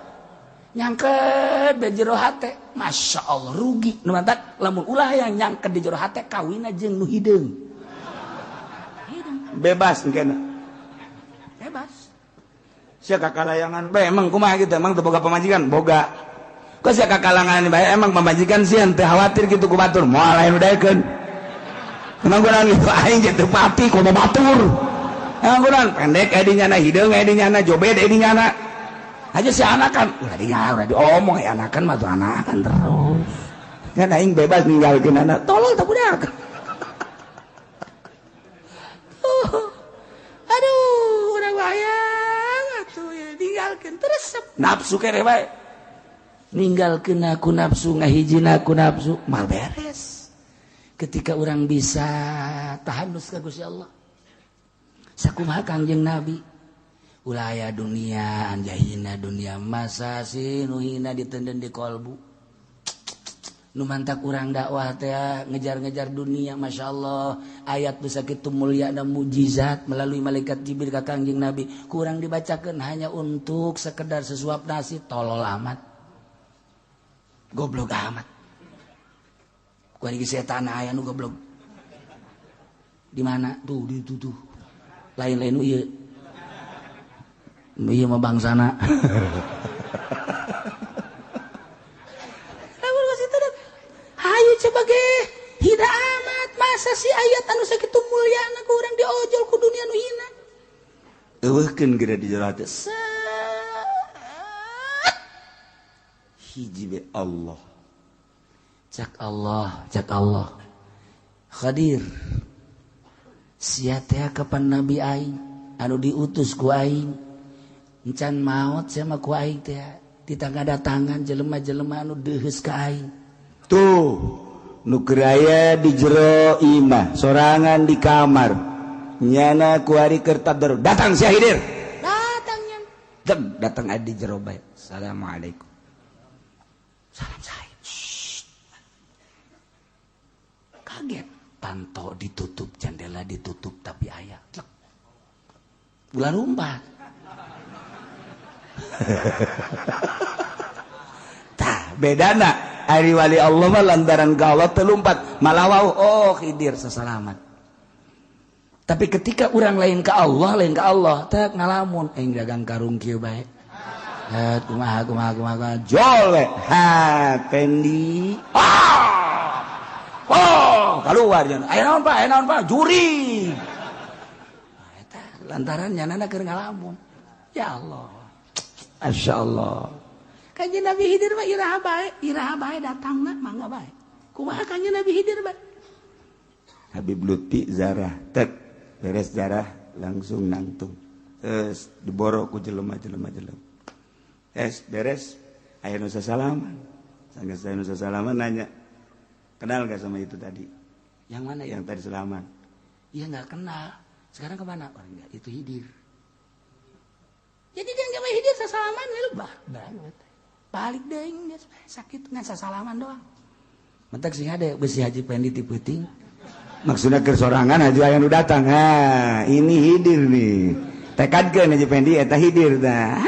nyangket di jero hate, masya Allah rugi. Nu mantak lamun ulah yang nyangket di jero hate kawina jeung nu hideung. Bebas engkena. Bebas. Sia kakalayangan bae emang kumaha kitu, emang teu boga pamajikan? Boga. Kok sia kakalangan bae emang pamajikan sieun teu khawatir kitu ku batur, moal lain udaekeun. Emang kunaon kitu aing teu pati komo batur. Emang kunaon pendek aya di nyana, hideung aya di nyana, jobed aya di nyana. Aja si anakan ulah dinya ulah diomong ya anakan mah tuh anakan terus. Kan aing bebas ninggalkeun anak. Tolol teh budak. Aduh, urang bayang atuh ya ninggalkeun terus nafsu keneh bae. Ninggalkeun aku nafsu ngahijina aku nafsu mal beres. Ketika urang bisa tahanus ka Gusti Allah. Sakumaha Kangjeng Nabi ulah aya dunia anjahina dunia masa sih nu hina ditenden di kolbu. Nu mantak urang dakwah teh ngejar-ngejar dunia masya Allah ayat bisa kitu mulia dan mujizat melalui malaikat Jibril ka Kangjeng Nabi kurang dibacakeun hanya untuk sekedar sesuap nasi tolol amat goblok amat ku ari setan aya nu goblok di mana tuh di itu tuh lain-lain nu ieu ieu mah bangsana. Hayu coba ge hina amat masa si ayat anu sakitu mulyana ku urang diojol ku dunia nu hina. Eueuhkeun geura di jero hate. Hiji be Allah. Cak Allah, cak Allah. Khadir. Sia teh kapan nabi aing anu diutus ku aing. Encan maot sia mah ku aing teh ditangga-datangan jelema-jelema anu deuheus ka aing. Tuh nu keur aya di jero imah sorangan di kamar nyana kuari keur tadarus datang si Hidir datang nya deg datang aya di jero bae assalamualaikum salam saya. Kaget panto ditutup jendela ditutup tapi aya ulah lumpat. Tah bedana ari wali Allah mah lantaran ka Allah teu lumpat malah wau oh Khidir sesalamat. Tapi ketika urang lain ka Allah teh ngalamun aing dagang karung kieu bae. Eh kumaha kumaha kumaha jol we. Ha pendi. Ah! Oh, keluar jan. Aya naon Pak? Juri. Nah, eta lantaran nyanana keur ngalamun. Ya Allah. Masya Allah. Kanjeng Nabi Khidir mah iraha bae datangna mangga bae. Kumaha Kanjeng Nabi Khidir bae? Habib Lutfi zarah tek beres zarah langsung nangtung. Terus diborok ku jelema-jelema jelema. Es beres aya nu sasalaman. Sanggeus aya nu sasalaman nanya, "Kenal gak sama itu tadi?" Yang mana yang tadi salaman? Iya nggak kenal. Sekarang kemana? Orang nggak, itu Hidir. Jadi dia nggak mau Hidir sasalaman, lu bah banget. Balik deh, dia sakit nggak sasalaman doang. Mentak sih ada besi Haji Pendi ti peuting. Maksudnya kesorangan haji aya nu datang. Ha, ini Hidir nih. Tekadkeun Haji Pendi eta Hidir tah.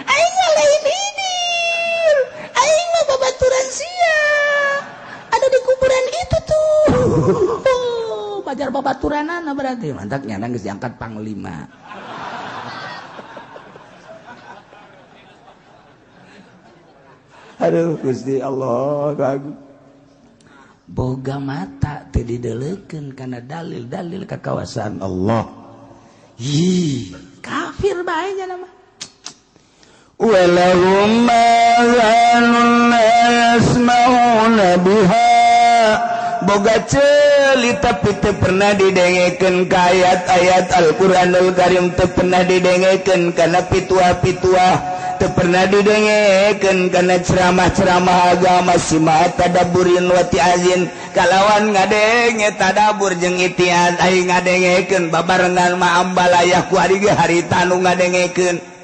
Aing mah lain Hidir. Aing mah babaturan sia. Ada di kuburan itu tuh. Pajar babaturanana berarti. Mantak nyana geus diangkat panglima. Aduh Gusti Allah kagu. Boga mata teu dideulekeun kana dalil-dalil kakawasan Allah. Ih, kafir bae nya mah. Walahum azanun la yasma'una biha. Boga ceuli tapi teu pernah didengekeun ka ayat-ayat Al-Qur'anul Karim, teu pernah didengekeun kana pitua-pitua, teu pernah didengekeun kana ceramah-ceramah agama sima tadabburin wa ti'azin kalawan ngadenge tadabur jeung itiaz aing ngadengekeun babarengan ma ambalayah ku ari ge harita nu ngadengekeun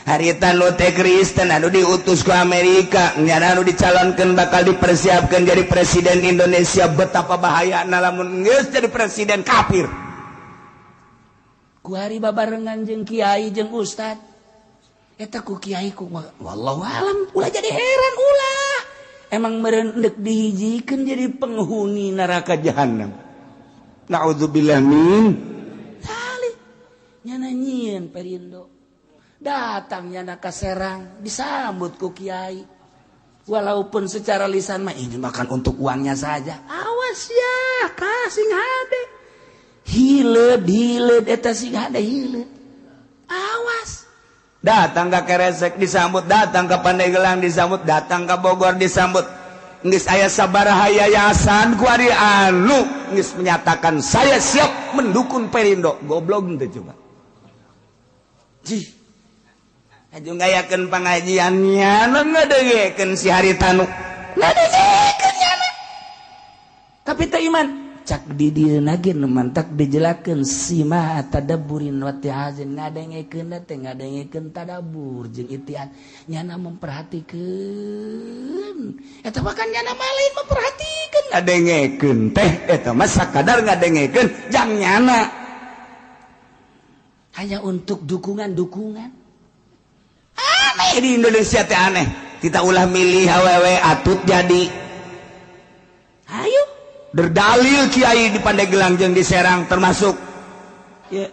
harita nu teh Kristen anu diutus ku Amerika nyana anu dicalonkeun bakal dipersiapkeun jadi presiden Indonesia. Betapa bahayana lamun geus jadi presiden kafir. Ku hari babarengan jeung kiai jeung ustad eta ku kiai ku wallahu alam ulah jadi heran ulah emang meureun deuk dihijikeun jadi penghuni neraka jahanam. Naudzubillah min salih nyana nyieun Perindo datang nyana ka Serang disambut ku kiai walaupun secara lisan mah ini makan untuk uangnya saja. Awas ya kasing hade hileud hileud eta sing hade hileud awas. Datang ke Keresek disambut, datang ke Pandeglang disambut, datang ke Bogor disambut. Geus aya sabaraha yayasan ku ari anu geus menyatakan saya siap mendukung Perindo. Goblok teh coba. Jih. Aju ngayakeun pangajian nyana ngadengekeun si Haritanu. Ngadengekeun nyana. Tapi teh iman cak di dieu ge nu mantak dijelakeun sima tadabburin wa ti'azin ngadengekeun teh ngadengekeun tadabbur jeung itian nyana memperhatikeun eta mah kan nyana mah lain memperhatikeun ngadengekeun teh eta mah sakadar ngadengekeun jang nyana hanya untuk dukungan-dukungan. Aneh di Indonesia teh aneh kita ulah milih awewe atut jadi ayo berdalil kiai di Pandeglang jeung di Serang termasuk ya.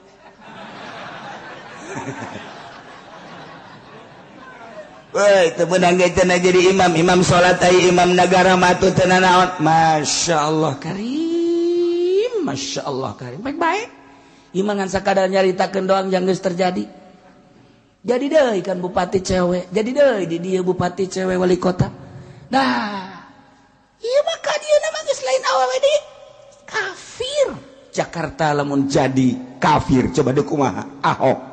Woi teu meunang ge cenah jadi imam, imam salat ai imam nagara mah teu nanaon. Masya Allah karim, Masya Allah karim. Baik-baik. Ieu mah ngan sakadar nyaritakeun doang yang geus terjadi. Jadi deui kan bupati cewek, jadi deui di dieu bupati cewek wali kota. Nah, iya maka dia nama geus lain awewe deui kafir. Jakarta lamun jadi kafir coba deuk kumaha Ahok.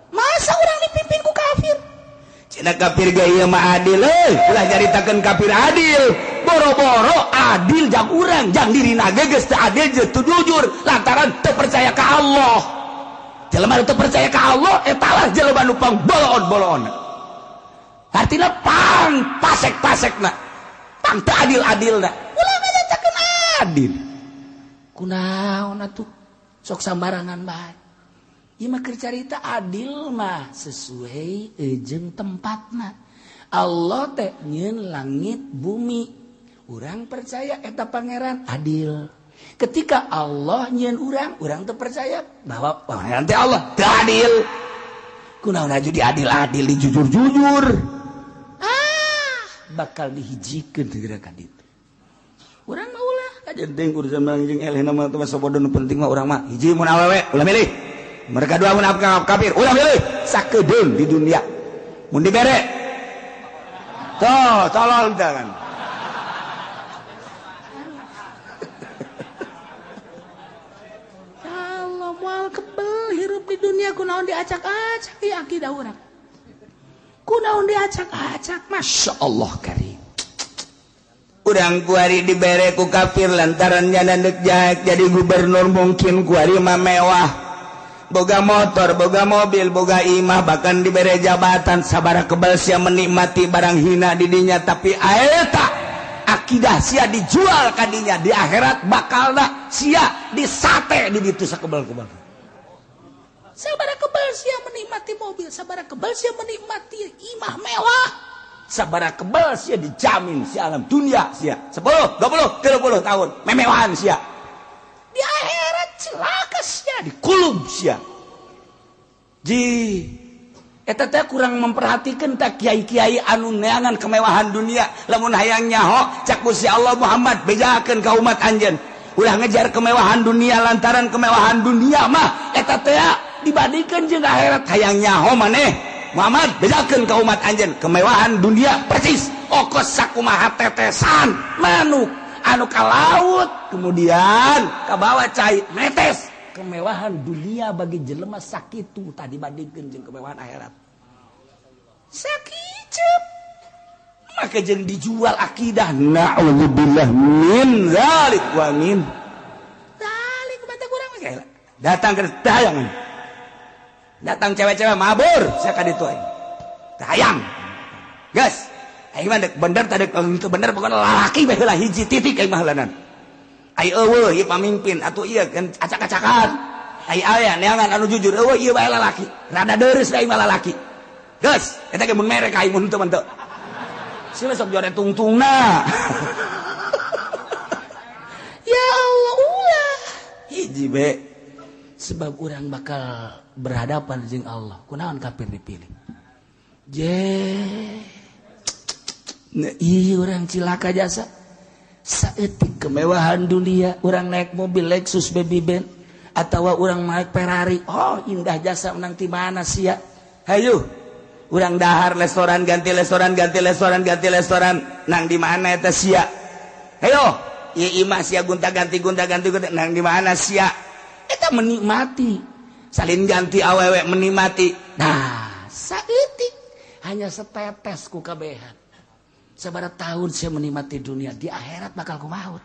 Masa urang dipimpin ku kafir? Cina kafir ge ieu mah adil euy, ulah nyaritakeun kafir adil. Boro-boro adil jang urang, jang dirina ge geus teu adil jeung teu jujur lantaran teu percaya ka Allah. Jelema teu percaya ka Allah eta lah jelema nu pangboloon-boloon. Artina pang pasek-pasekna. Pang teu adil-adilna. Ulah nyaritakeun adil. Kunaon atuh sok sambarangan bae. Ieu mah keur carita adil mah sesuai jeung tempatna. Allah teh nyieun langit bumi. Urang percaya eta pangeran adil. Ketika Allah nyieun urang, urang teu percaya bahwa pangeran teh Allah teu adil. Kunaon aju diadil-adil, dijujur-jujur. Ah, bakal dihijikeun gerakan itu. Urang mah ulah kajenting urusan jeung eleh nama teh sabodo nu penting mah urang mah hiji mun awewe ulah milih. Mereka dua mun kafir ulah milih sakedeung di dunia. Mun dibere toh tolol teh kan. Allah moal kebel hirup di dunia kunaon diacak-acak ieu akidah urang. Kunaon diacak-acak, Masya Allah karim. Urang kuari dibere ku kafir lantaran nyana deuk jadi gubernur mungkin kuari mah mewah. Boga motor, boga mobil, boga imah, bahkan dibere jabatan sabara kebal sia menikmati barang hina di dinya, tapi aeta akidah sia dijual kadinya di akhirat bakalna sia disate di ditu sakebal-kebal. Sabara kebal sia menikmati mobil, sabara kebal sia menikmati imah mewah, sabara kebal sia dijamin sia alam dunia sia 10, 20, 30 tahun memewahan sia. Di akhirat celaka sia, dikulub sia. Ji eta teh kurang memperhatikan tak kiai-kiai anu neangan kemewahan dunia. Lamun hayang nyaho cak Gusti Allah Muhammad bejakeun ka umat anjeun. Ulah ngejar kemewahan dunia lantaran kemewahan dunia mah eta teh dibandingkeun jeung akhirat. Hayang nyaho maneh Muhammad bejakeun ka umat anjeun kemewahan dunia persis okos sakumaha tetesan manuk anu ka laut kemudian kabawa cai metes. Kemewahan dunia bagi jelema sakitu tadi bandingkeun jeung kemewahan akhirat. Sakicep maka jeung dijual akidah. Na'udzubillah min zalik wa min zalik mata kurang mah. Datang ke tayangan. Datang cewek-cewek mabur sia ka ditu aing. Tayang. Geus. Aing mah bener tadi bener pokona lalaki bae heula hiji titik aing mah heulanan. Ai eueuh ieu pamimpin atuh ieu kan acak-acakan. Ai aya neangan anu jujur eueuh ieu bae lalaki. Rada deureus aing mah lalaki. Geus, eta ge mun mere ka aing mun teu mah teu. Si sok jore tungtungna. Ya Allah ulah. Hiji be. Sebab urang bakal berhadapan jeung Allah. Kunaon kafir dipilih? Je. Ieu urang cilaka jasa. Saeutik kemewahan dunia, urang naik mobil Lexus Baby Benz atawa urang naik Ferrari. Oh, indah jasa menang ti mana sia? Hayu. Urang dahar restoran ganti restoran ganti restoran ganti restoran nang di mana eta sia? Hayo, ieu imah sia gonta ganti gonta ganti gonta nang di mana sia? Eta menikmati. Salin ganti awewe menikmati. Nah, saeutik hanya setetes ku kabehan. Sabara tahun saya menikmati dunia, di akhirat bakal kumaha.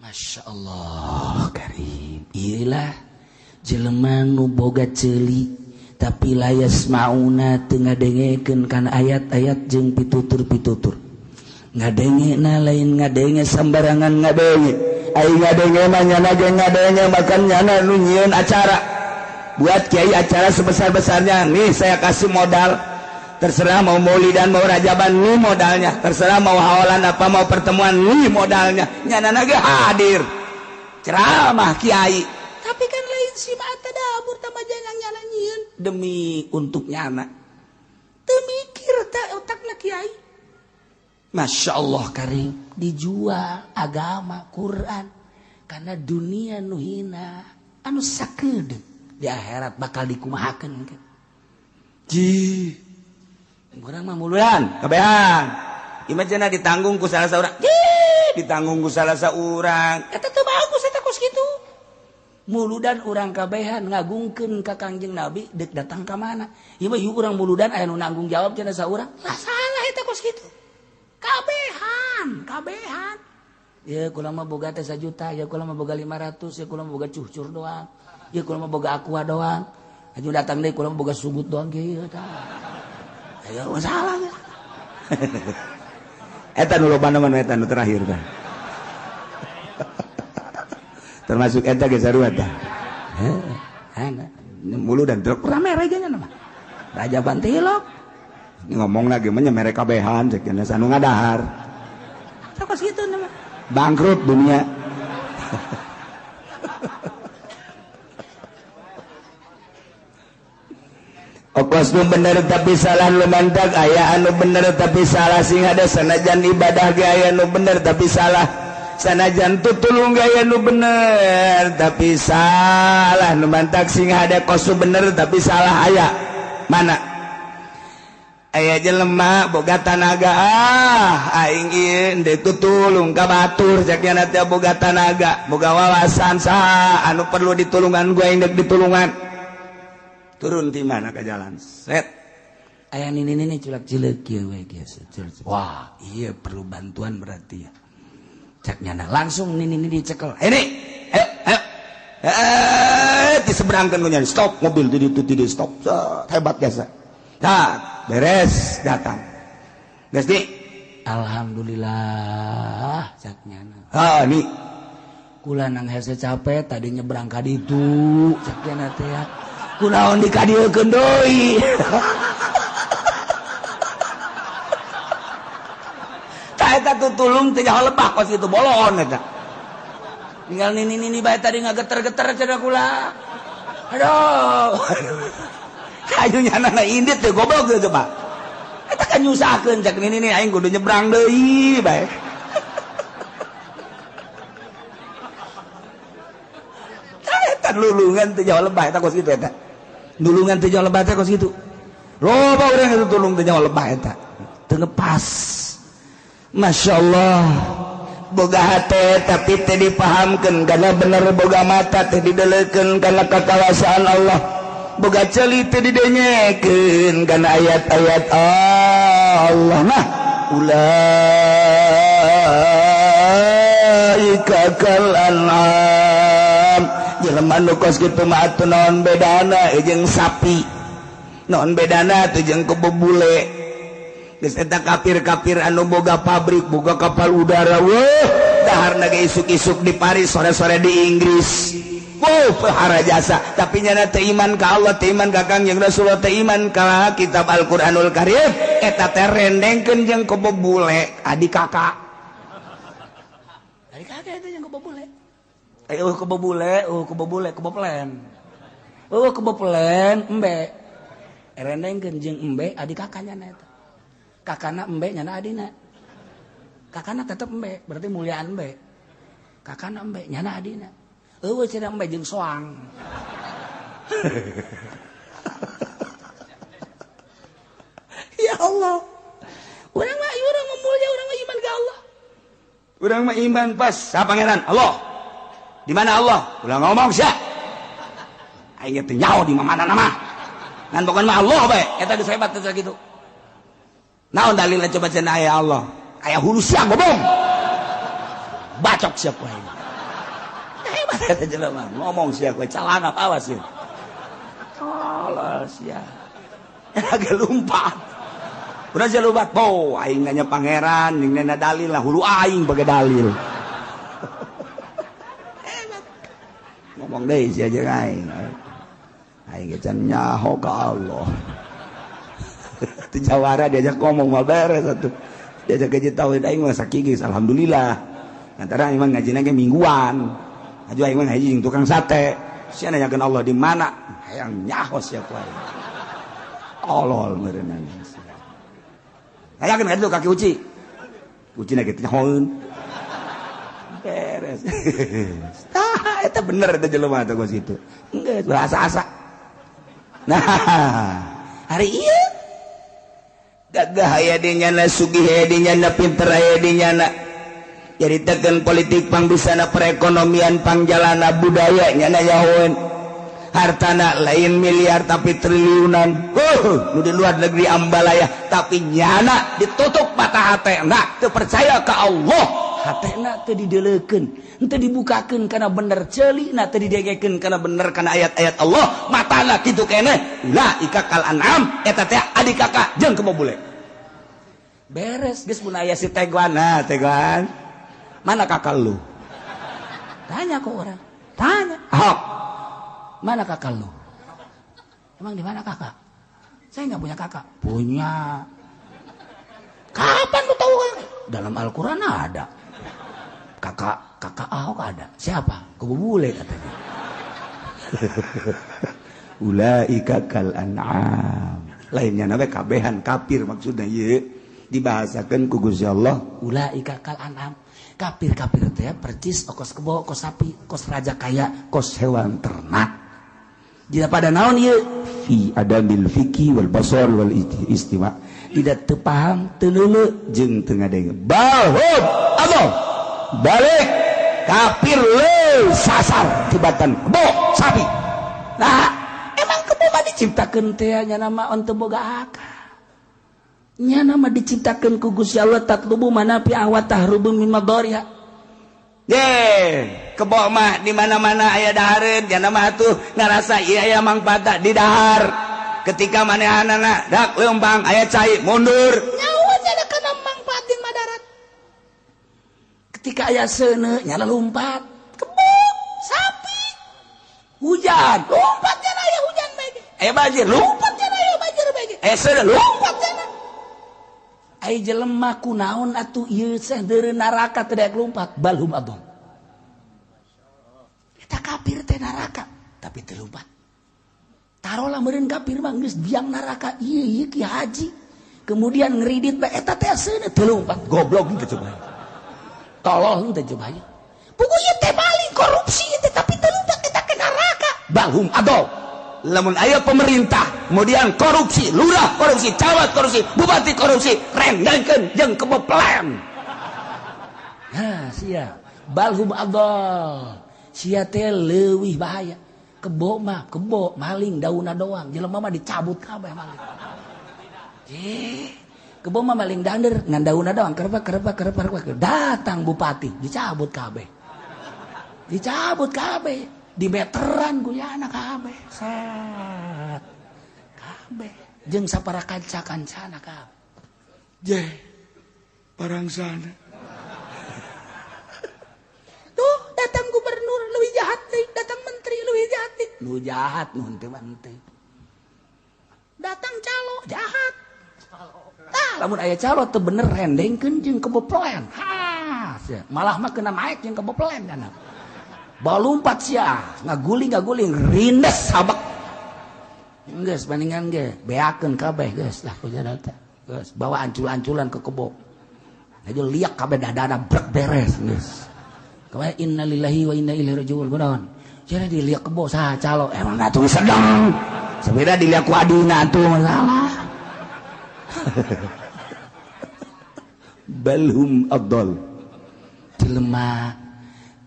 Masya Allah karim. Iyalah jelema nu boga ceuli tapi layas mauna teu ngadengekeun kana ayat-ayat jeung pitutur-pitutur. Ngadengena lain ngadenge sambarangan ngadenge. Ai ngadenge mah nyana ge ngadenge makan nyana nu nyieun acara. Buat kiai acara sebesar-besarnya, nih saya kasih modal. Terserah mau maulidan mau rajaban nih modalnya, terserah mau haolan apa mau pertemuan nih modalnya, nyana ge hadir ceramah kiai. Tapi kan lain si mah tadabur tama jangan nyana nyieun demi untuk nyana. Teu mikir ta otakna kiai. Masya Allah karim, dijual agama Quran karena dunia nu hina anu sakedeung di akhirat bakal dikumahakeun. Ji urang mah muludan kabehan. Imajina ditanggung ku salah saurang. Ditanggung ku salah saurang. Eta teu bagus eta kos kitu. Muludan urang kabehan ngagungkeun ka Kangjeng Nabi deuk datang ka mana? Ieu mah urang muludan aya nu nanggung jawab cenah saurang. Lah salah eta kos kitu. Kabehan, kabehan. Ya kula mah boga teh 1 juta, ya kula mah boga 500, ya kula mah boga cucur doang. Ya kula mah boga aqua doang. Aju datang deui kula mah boga sugut doang kieu tah. Ayo masalah. Eta nu loba mah eta nu terakhir tah. Termasuk eta ge sarua tah. Heuh, mulu dan truk rame reganya mah. Raja Bantilok. Ngomong lagi mah nya mere kabehan cek nya anu ngadahar. Sok kitu mah. Bangkrut dunia. Okos nu bener tapi salah lumantak aya anu bener tapi salah sing ada sanajan ibadah ge aya nu bener tapi salah sanajan tutulung ge aya nu bener tapi salah lumantak sing ada kos nu bener tapi salah aya mana aya jelema boga tanaga aing ieu deuk tutulung ka batur cek nya teh boga tanaga boga wawasan saha anu perlu ditulungan gua aing deuk ditulungan. Turun di mana ke jalan set Aya nini-nini culak cileuk kieu we kieu. Wah, iya perlu bantuan berarti ya. Cek nyana langsung nini-nini dicekel. Ini, ayo, ayo. Diseberangkan ku nyana. Stop mobil di ditu di stop. Hebat biasa. Nah, beres datang. Geus di. Alhamdulillah cek nyana. Ah, ini kula nang hese capek tadi nyebrang ka ditu cek nyana teh ya. Kunaon dikadieukeun deui. Eta tutulung teh nyaho lebah kos kitu bolon eta. Tinggal nini-nini bae tadi ngageter-geter cenah kula. Aduh. Hayu nyana indit teh goblok teh coba. Eta kan nyusahkeun cek nini-nini aing kudu nyebrang deui bae. Eta lulungan teh nyaho lebah eta kos kitu eta. Nulungan teh nyaho lebah teh kos kitu. Loba urang itu tulung teh nyaho lebah eta. Teu ngepas. Masya Allah boga hate tapi teu dipahamkeun karena bener boga mata teu didelekeun karena kakawasaan Allah boga ceuli teu didenyekeun karena ayat-ayat Allah. Nah ulaika kal an'am jelema nu kos kitu mah atuh naon bedana jeung sapi naon bedana atuh jeung kebo bule. Geus eta kafir-kafir anu boga pabrik, boga kapal udara, weuh, daharna ge isuk-isuk di Paris, sore-sore di Inggris. Wuh, pehara jasa, tapi nyana teu iman ka Allah, teu iman ka Kangjeng Rasulullah, teu iman ka kitab Al-Qur'anul Karim, eta teh rendengkeun jeung kebo bule, adik kakak. Adik kakak eta jeung kebo bule. Eueuh kebo bule, eueuh kebo bule, kebo pelen. Eueuh kebo pelen, embe. Rendengkeun jeung embe adik kakaknya na eta. Kakana embe nyana adina. Kakana tetep embe, berarti muliaan embe. Kakana embe nyana adina. Eueuh cenah embe jeung soang. Ya Allah. Urang mah urang mah mulia, urang mah iman ka Allah. Urang mah iman pas sa pangeran Allah. Di mana Allah? Ulah ngomong sia. Aing teh nyaho di mana nama. Ngan pokona mah Allah bae, eta geus hebat teh kitu. Naon dalilna coba cenah aya Allah? Aya hulu sia ngomong. Bacok sia ku aing. Hebat eta jelema, ngomong sia ku calana awas sia. Tolol sia. Agak lumpat. Udah sia lumpat. Oh, aing nanya pangeran, jeung nanya dalil lah hulu aing bage dalil. Hebat. Ngomong deui sia jeung aing. Aing ge can nyaho ka Allah. Itu jawara diajak ngomong mah beres atuh. Diajak gaji tauhid aing mah sakigis alhamdulillah. Antara aing mah ngajina ge mingguan. Aju aing mah ngaji jeung tukang sate. Sia nanyakeun Allah di mana? Hayang nyaho sia ku aing. Tolol meureunna. Hayakeun ka ditu kaki uci. Ucina ge teh nyahoeun. Beres. Tah eta bener eta jelema teh kos kitu. Geus berasa-asa. Nah, hari ieu gagah aya di nyana, sugih aya di nyana, pinter aya di nyana. Jadi tekan politik pangbisana, perekonomian pangjalana, budaya nyana yahoeun. Hartana lain miliar tapi triliunan. Nu di luar negeri ambalaya tapi nyana ditutup mata hatena, teu percaya ka Allah. Hatena teu dideulekeun, teu dibukakeun kana bener ceulina, teu didegekeun kana bener kana ayat-ayat Allah. Matana kitu keneh ulaika kal an'am eta teh adik kakak jeung kebo bule. Beres geus mun aya si Teguan. Nah, Teguan. Mana kakak lu? Tanya ke orang. Tanya. Ahok. Mana kakak lu? Emang di mana kakak? Saya nggak punya kakak. Punya. Kapan lu tahu? Dalam Al-Qur'an ada. Kakak, kakak Ahok ada. Siapa? Kebo bule katanya. Ulaika kal an'am. Lainnya nabe kabehan kafir maksudnya ieu dibahasakeun ku Gusti Allah ulaika kal an'am. Kafir-kafir teh percis kos kebo, kos sapi, kos raja kaya, kos hewan ternak. Jika pada naon ieu fi adamil fikih wal basar wal istiwa. Tidak teu paham, teu leuleuh jeung teu ngadenge. Balhum Allah balik kafir leu sasar tibatan kebo sapi. Nah, emang kebo mah diciptakeun teh nya nama teu boga akal. Nya nama diciptakeun ku Gusti Allah tatlubu manafi wa tahrubu min madariha. Ye, kebo mah di mana-mana aya dahareun, nya mah atuh ngarasa ieu aya mangfaat di dahar. Ketika manehanana dak leumpang aya cai mundur. Nyawa nya kana mangfaat jeung madarat. Ketika aya seuneu nya lompat. Kebo, sapi. Hujan, lompat nya aya hujan bae. Aya banjir, lompat nya aya banjir bae. Aya seuneu lompat nya. Ai jelema kunaon atuh ieu seh deureu neraka teu daek lumpat balhum adon. Eta kafir teh neraka tapi teu lumpat. Tarolah meureun kafir mah geus biang neraka ieu ieu ki haji. Kemudian ngeridit bae eta teh seuneu teu lumpat. Goblok teh coba. Tolol teh coba. Puguh ieu teh maling korupsi teh tapi teu lumpat eta ke neraka. Balhum adon. Lamun aya pemerintah kemudian korupsi, lurah korupsi, camat korupsi, bupati korupsi, rendangkeun jeung kebo plan. Nah, sia balhum adol. Sia teh leuwih bahaya. Kebo mah kebo maling daunna doang, jelema mah dicabut kabeh maling. Kebo mah maling dander ngan daunna doang, kerep kerep kerep kerep. Datang bupati, dicabut kabeh. Dicabut kabeh. Di meteran guyana kabeh set kabeh jeung sapara kanca-kancana kabeh je parangsana tuh datang gubernur leuwih jahat deui, datang menteri leuwih jahat deui, nu jahat nu henteu mah henteu, datang calo jahat tah lamun aya calo teu bener rendengkeun jeung keboplen ha malah mah kena naik jeung keboplen kana. Balumpat sia, ngaguling-ngaguling rindes sabak. Geus bandingan ge, beakeun kabeh geus lah ku jadal teh. Geus bawa ancul-anculan ke kebo. Aja liak kabeh dadana brek beres geus. Kabeh innalillahi wa inna ilaihi rajiun kunaon. Cenah diliak kebo saha calo, emang atuh sedang. Sepeda diliak ku adina atuh masalah. Balhum adol. Jelema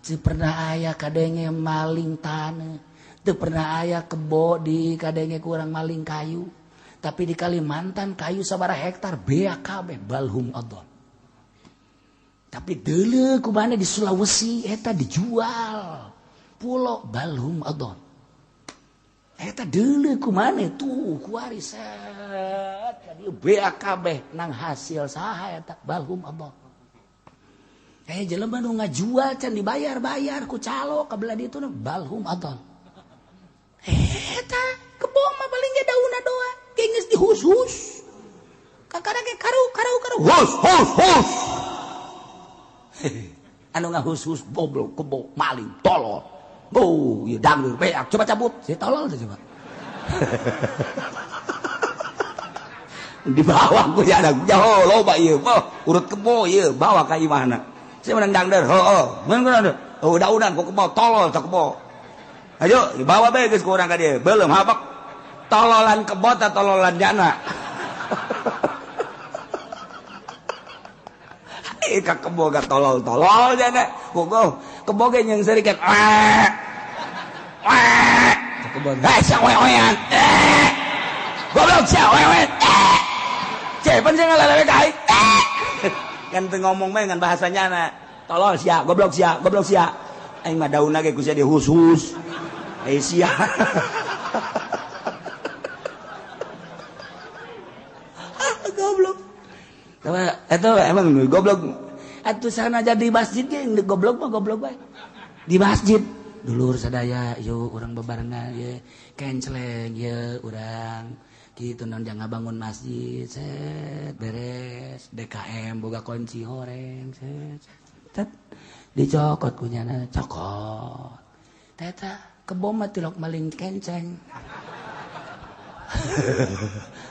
teu pernah aya kadenge maling taneuh, teu pernah aya kebo di kadenge kurang maling kayu, tapi di Kalimantan kayu sabaraha hektar beak kabeh balhum adon. Tapi deuleu kumana di Sulawesi eta dijual pulo balhum adon. Eta deuleu kumana tuh kuari set ka dieu beak kabeh nang hasil saha eta balhum adon. Jelema nu ngajual can dibayar-bayar ku calo ka belah ditu balhum adon. Eta kebo mah paling ge daunna doang, ge geus dihus-hus. Kakara ge karu karu karu hus hus hus. Anu ngahus-hus goblok kebo maling tolol. Oh, ieu dangdeur beak coba cabut. Si tolol teh coba. Di bawah ku ya ada jauh loba ieu, urut kebo ieu bawa ka imahna. Saya menang dangder, oh, menang dangder, oh daunan, kok kebo, tolol, tak kebo. Ayo, dibawa bae geus ku urang ka dieu, belum habak. Tololan kebo ta tololan jana. Eh ka kebo ga tolol-tolol jana. Bogo, kebo ge nyeung seuri kan. Wah. Wah. Kebo, hei sia oe-oean. Eh. Goblok sia oe-oean. Eh. Cepen sia ngalelewe ka aing. Eh. Kan teu ngomong mah ngan bahasanya na tolol sia goblok sia goblok sia aing mah daunna ge ku sia dihus-hus eh sia. Goblok eta emang goblok atuh sana jadi masjid ge goblok mah goblok bae di masjid dulur sadaya yuk urang bebarengan ye kenceleng ye urang gitu non jangan bangun masjid set beres DKM boga kunci horeng set tet dicokot kunyana cokot teta kebo mah tilok maling kenceng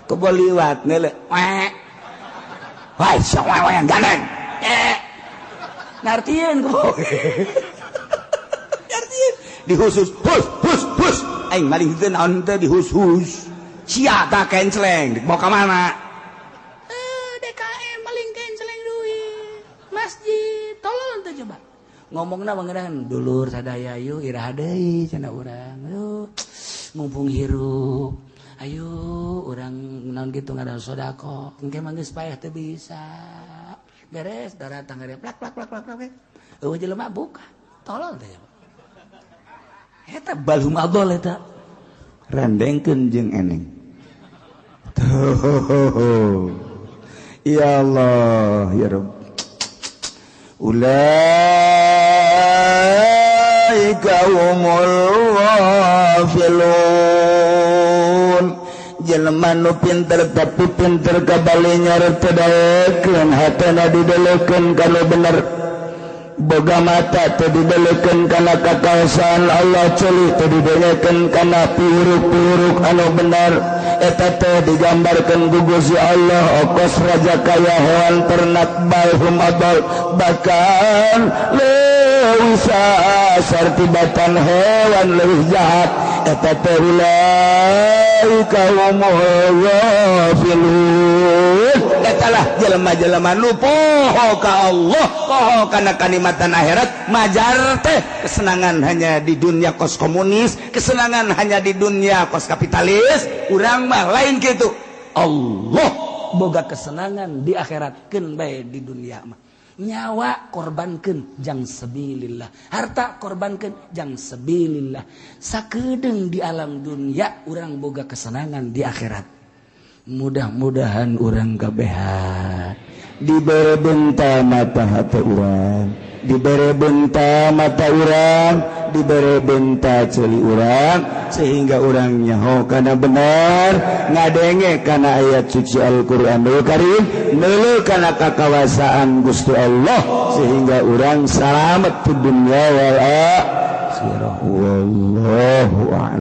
kebo liwat nele wek wai sok wewean gandeng eh ngartieun kebo ngartieun dihusus hus hus hus aing maling teu naon teh dihus-hus sia ta kenceleng mau ka mana? DKM maling kenceleng duit masjid tolol teh coba ngomongna mengenang dulur sadaya yuk iraha deui cenah urang aduh mumpung hirup Ayo urang naon kitu ngaran sedekah. Engke mah geus paeh teu bisa. Beres daratang gede plak plak plak plak plak. Eueuh jelema buka. Tolol teh. Eta balhum adol eta. Rendengkeun jeung eneng. Tuh. Ya Allah, ya Rabb. Ulaika humul ghafilun. Jelema nu pinter tapi pinter kabali nyorot teu daekeun, hatena didelekeun kana bener. Boga mata teu didelekeun kana kakaosaan Allah, ceuli teu didelekeun kana piuruk-piuruk anu bener. Eta teh digambarkeun ku Gusti Allah okos raja kaya hewan ternak balhum adal, bahkan leuwih sasar tibatan hewan leuwih jahat. Eta teh ulaika humul ghafilun. Eta lah jelema-jelema nu poho ka Allah, poho kana kanikmatan akhirat. Majar teh kesenangan hanya di dunia kos komunis, kesenangan hanya di dunia kos kapitalis. Urang mah lain gitu. Allah boga kesenangan di akhirat, keun bae di dunia mah. Nyawa korbankeun jang sabilillah, harta korbankeun jang sabilillah. Sakedeung di alam dunia urang boga kesenangan di akhirat. Mudah-mudahan urang kabehan dibere benta mata hati urang, dibere benta mata urang, dibere benta ceuli urang, sehingga urang nyaho kana benar, ngadenge kana ayat suci Al-Qur'anul Karim, meuleuh kana kakawasaan Gusti Allah, sehingga urang salamet di dunia wal akhirah. Wallahu a'lam.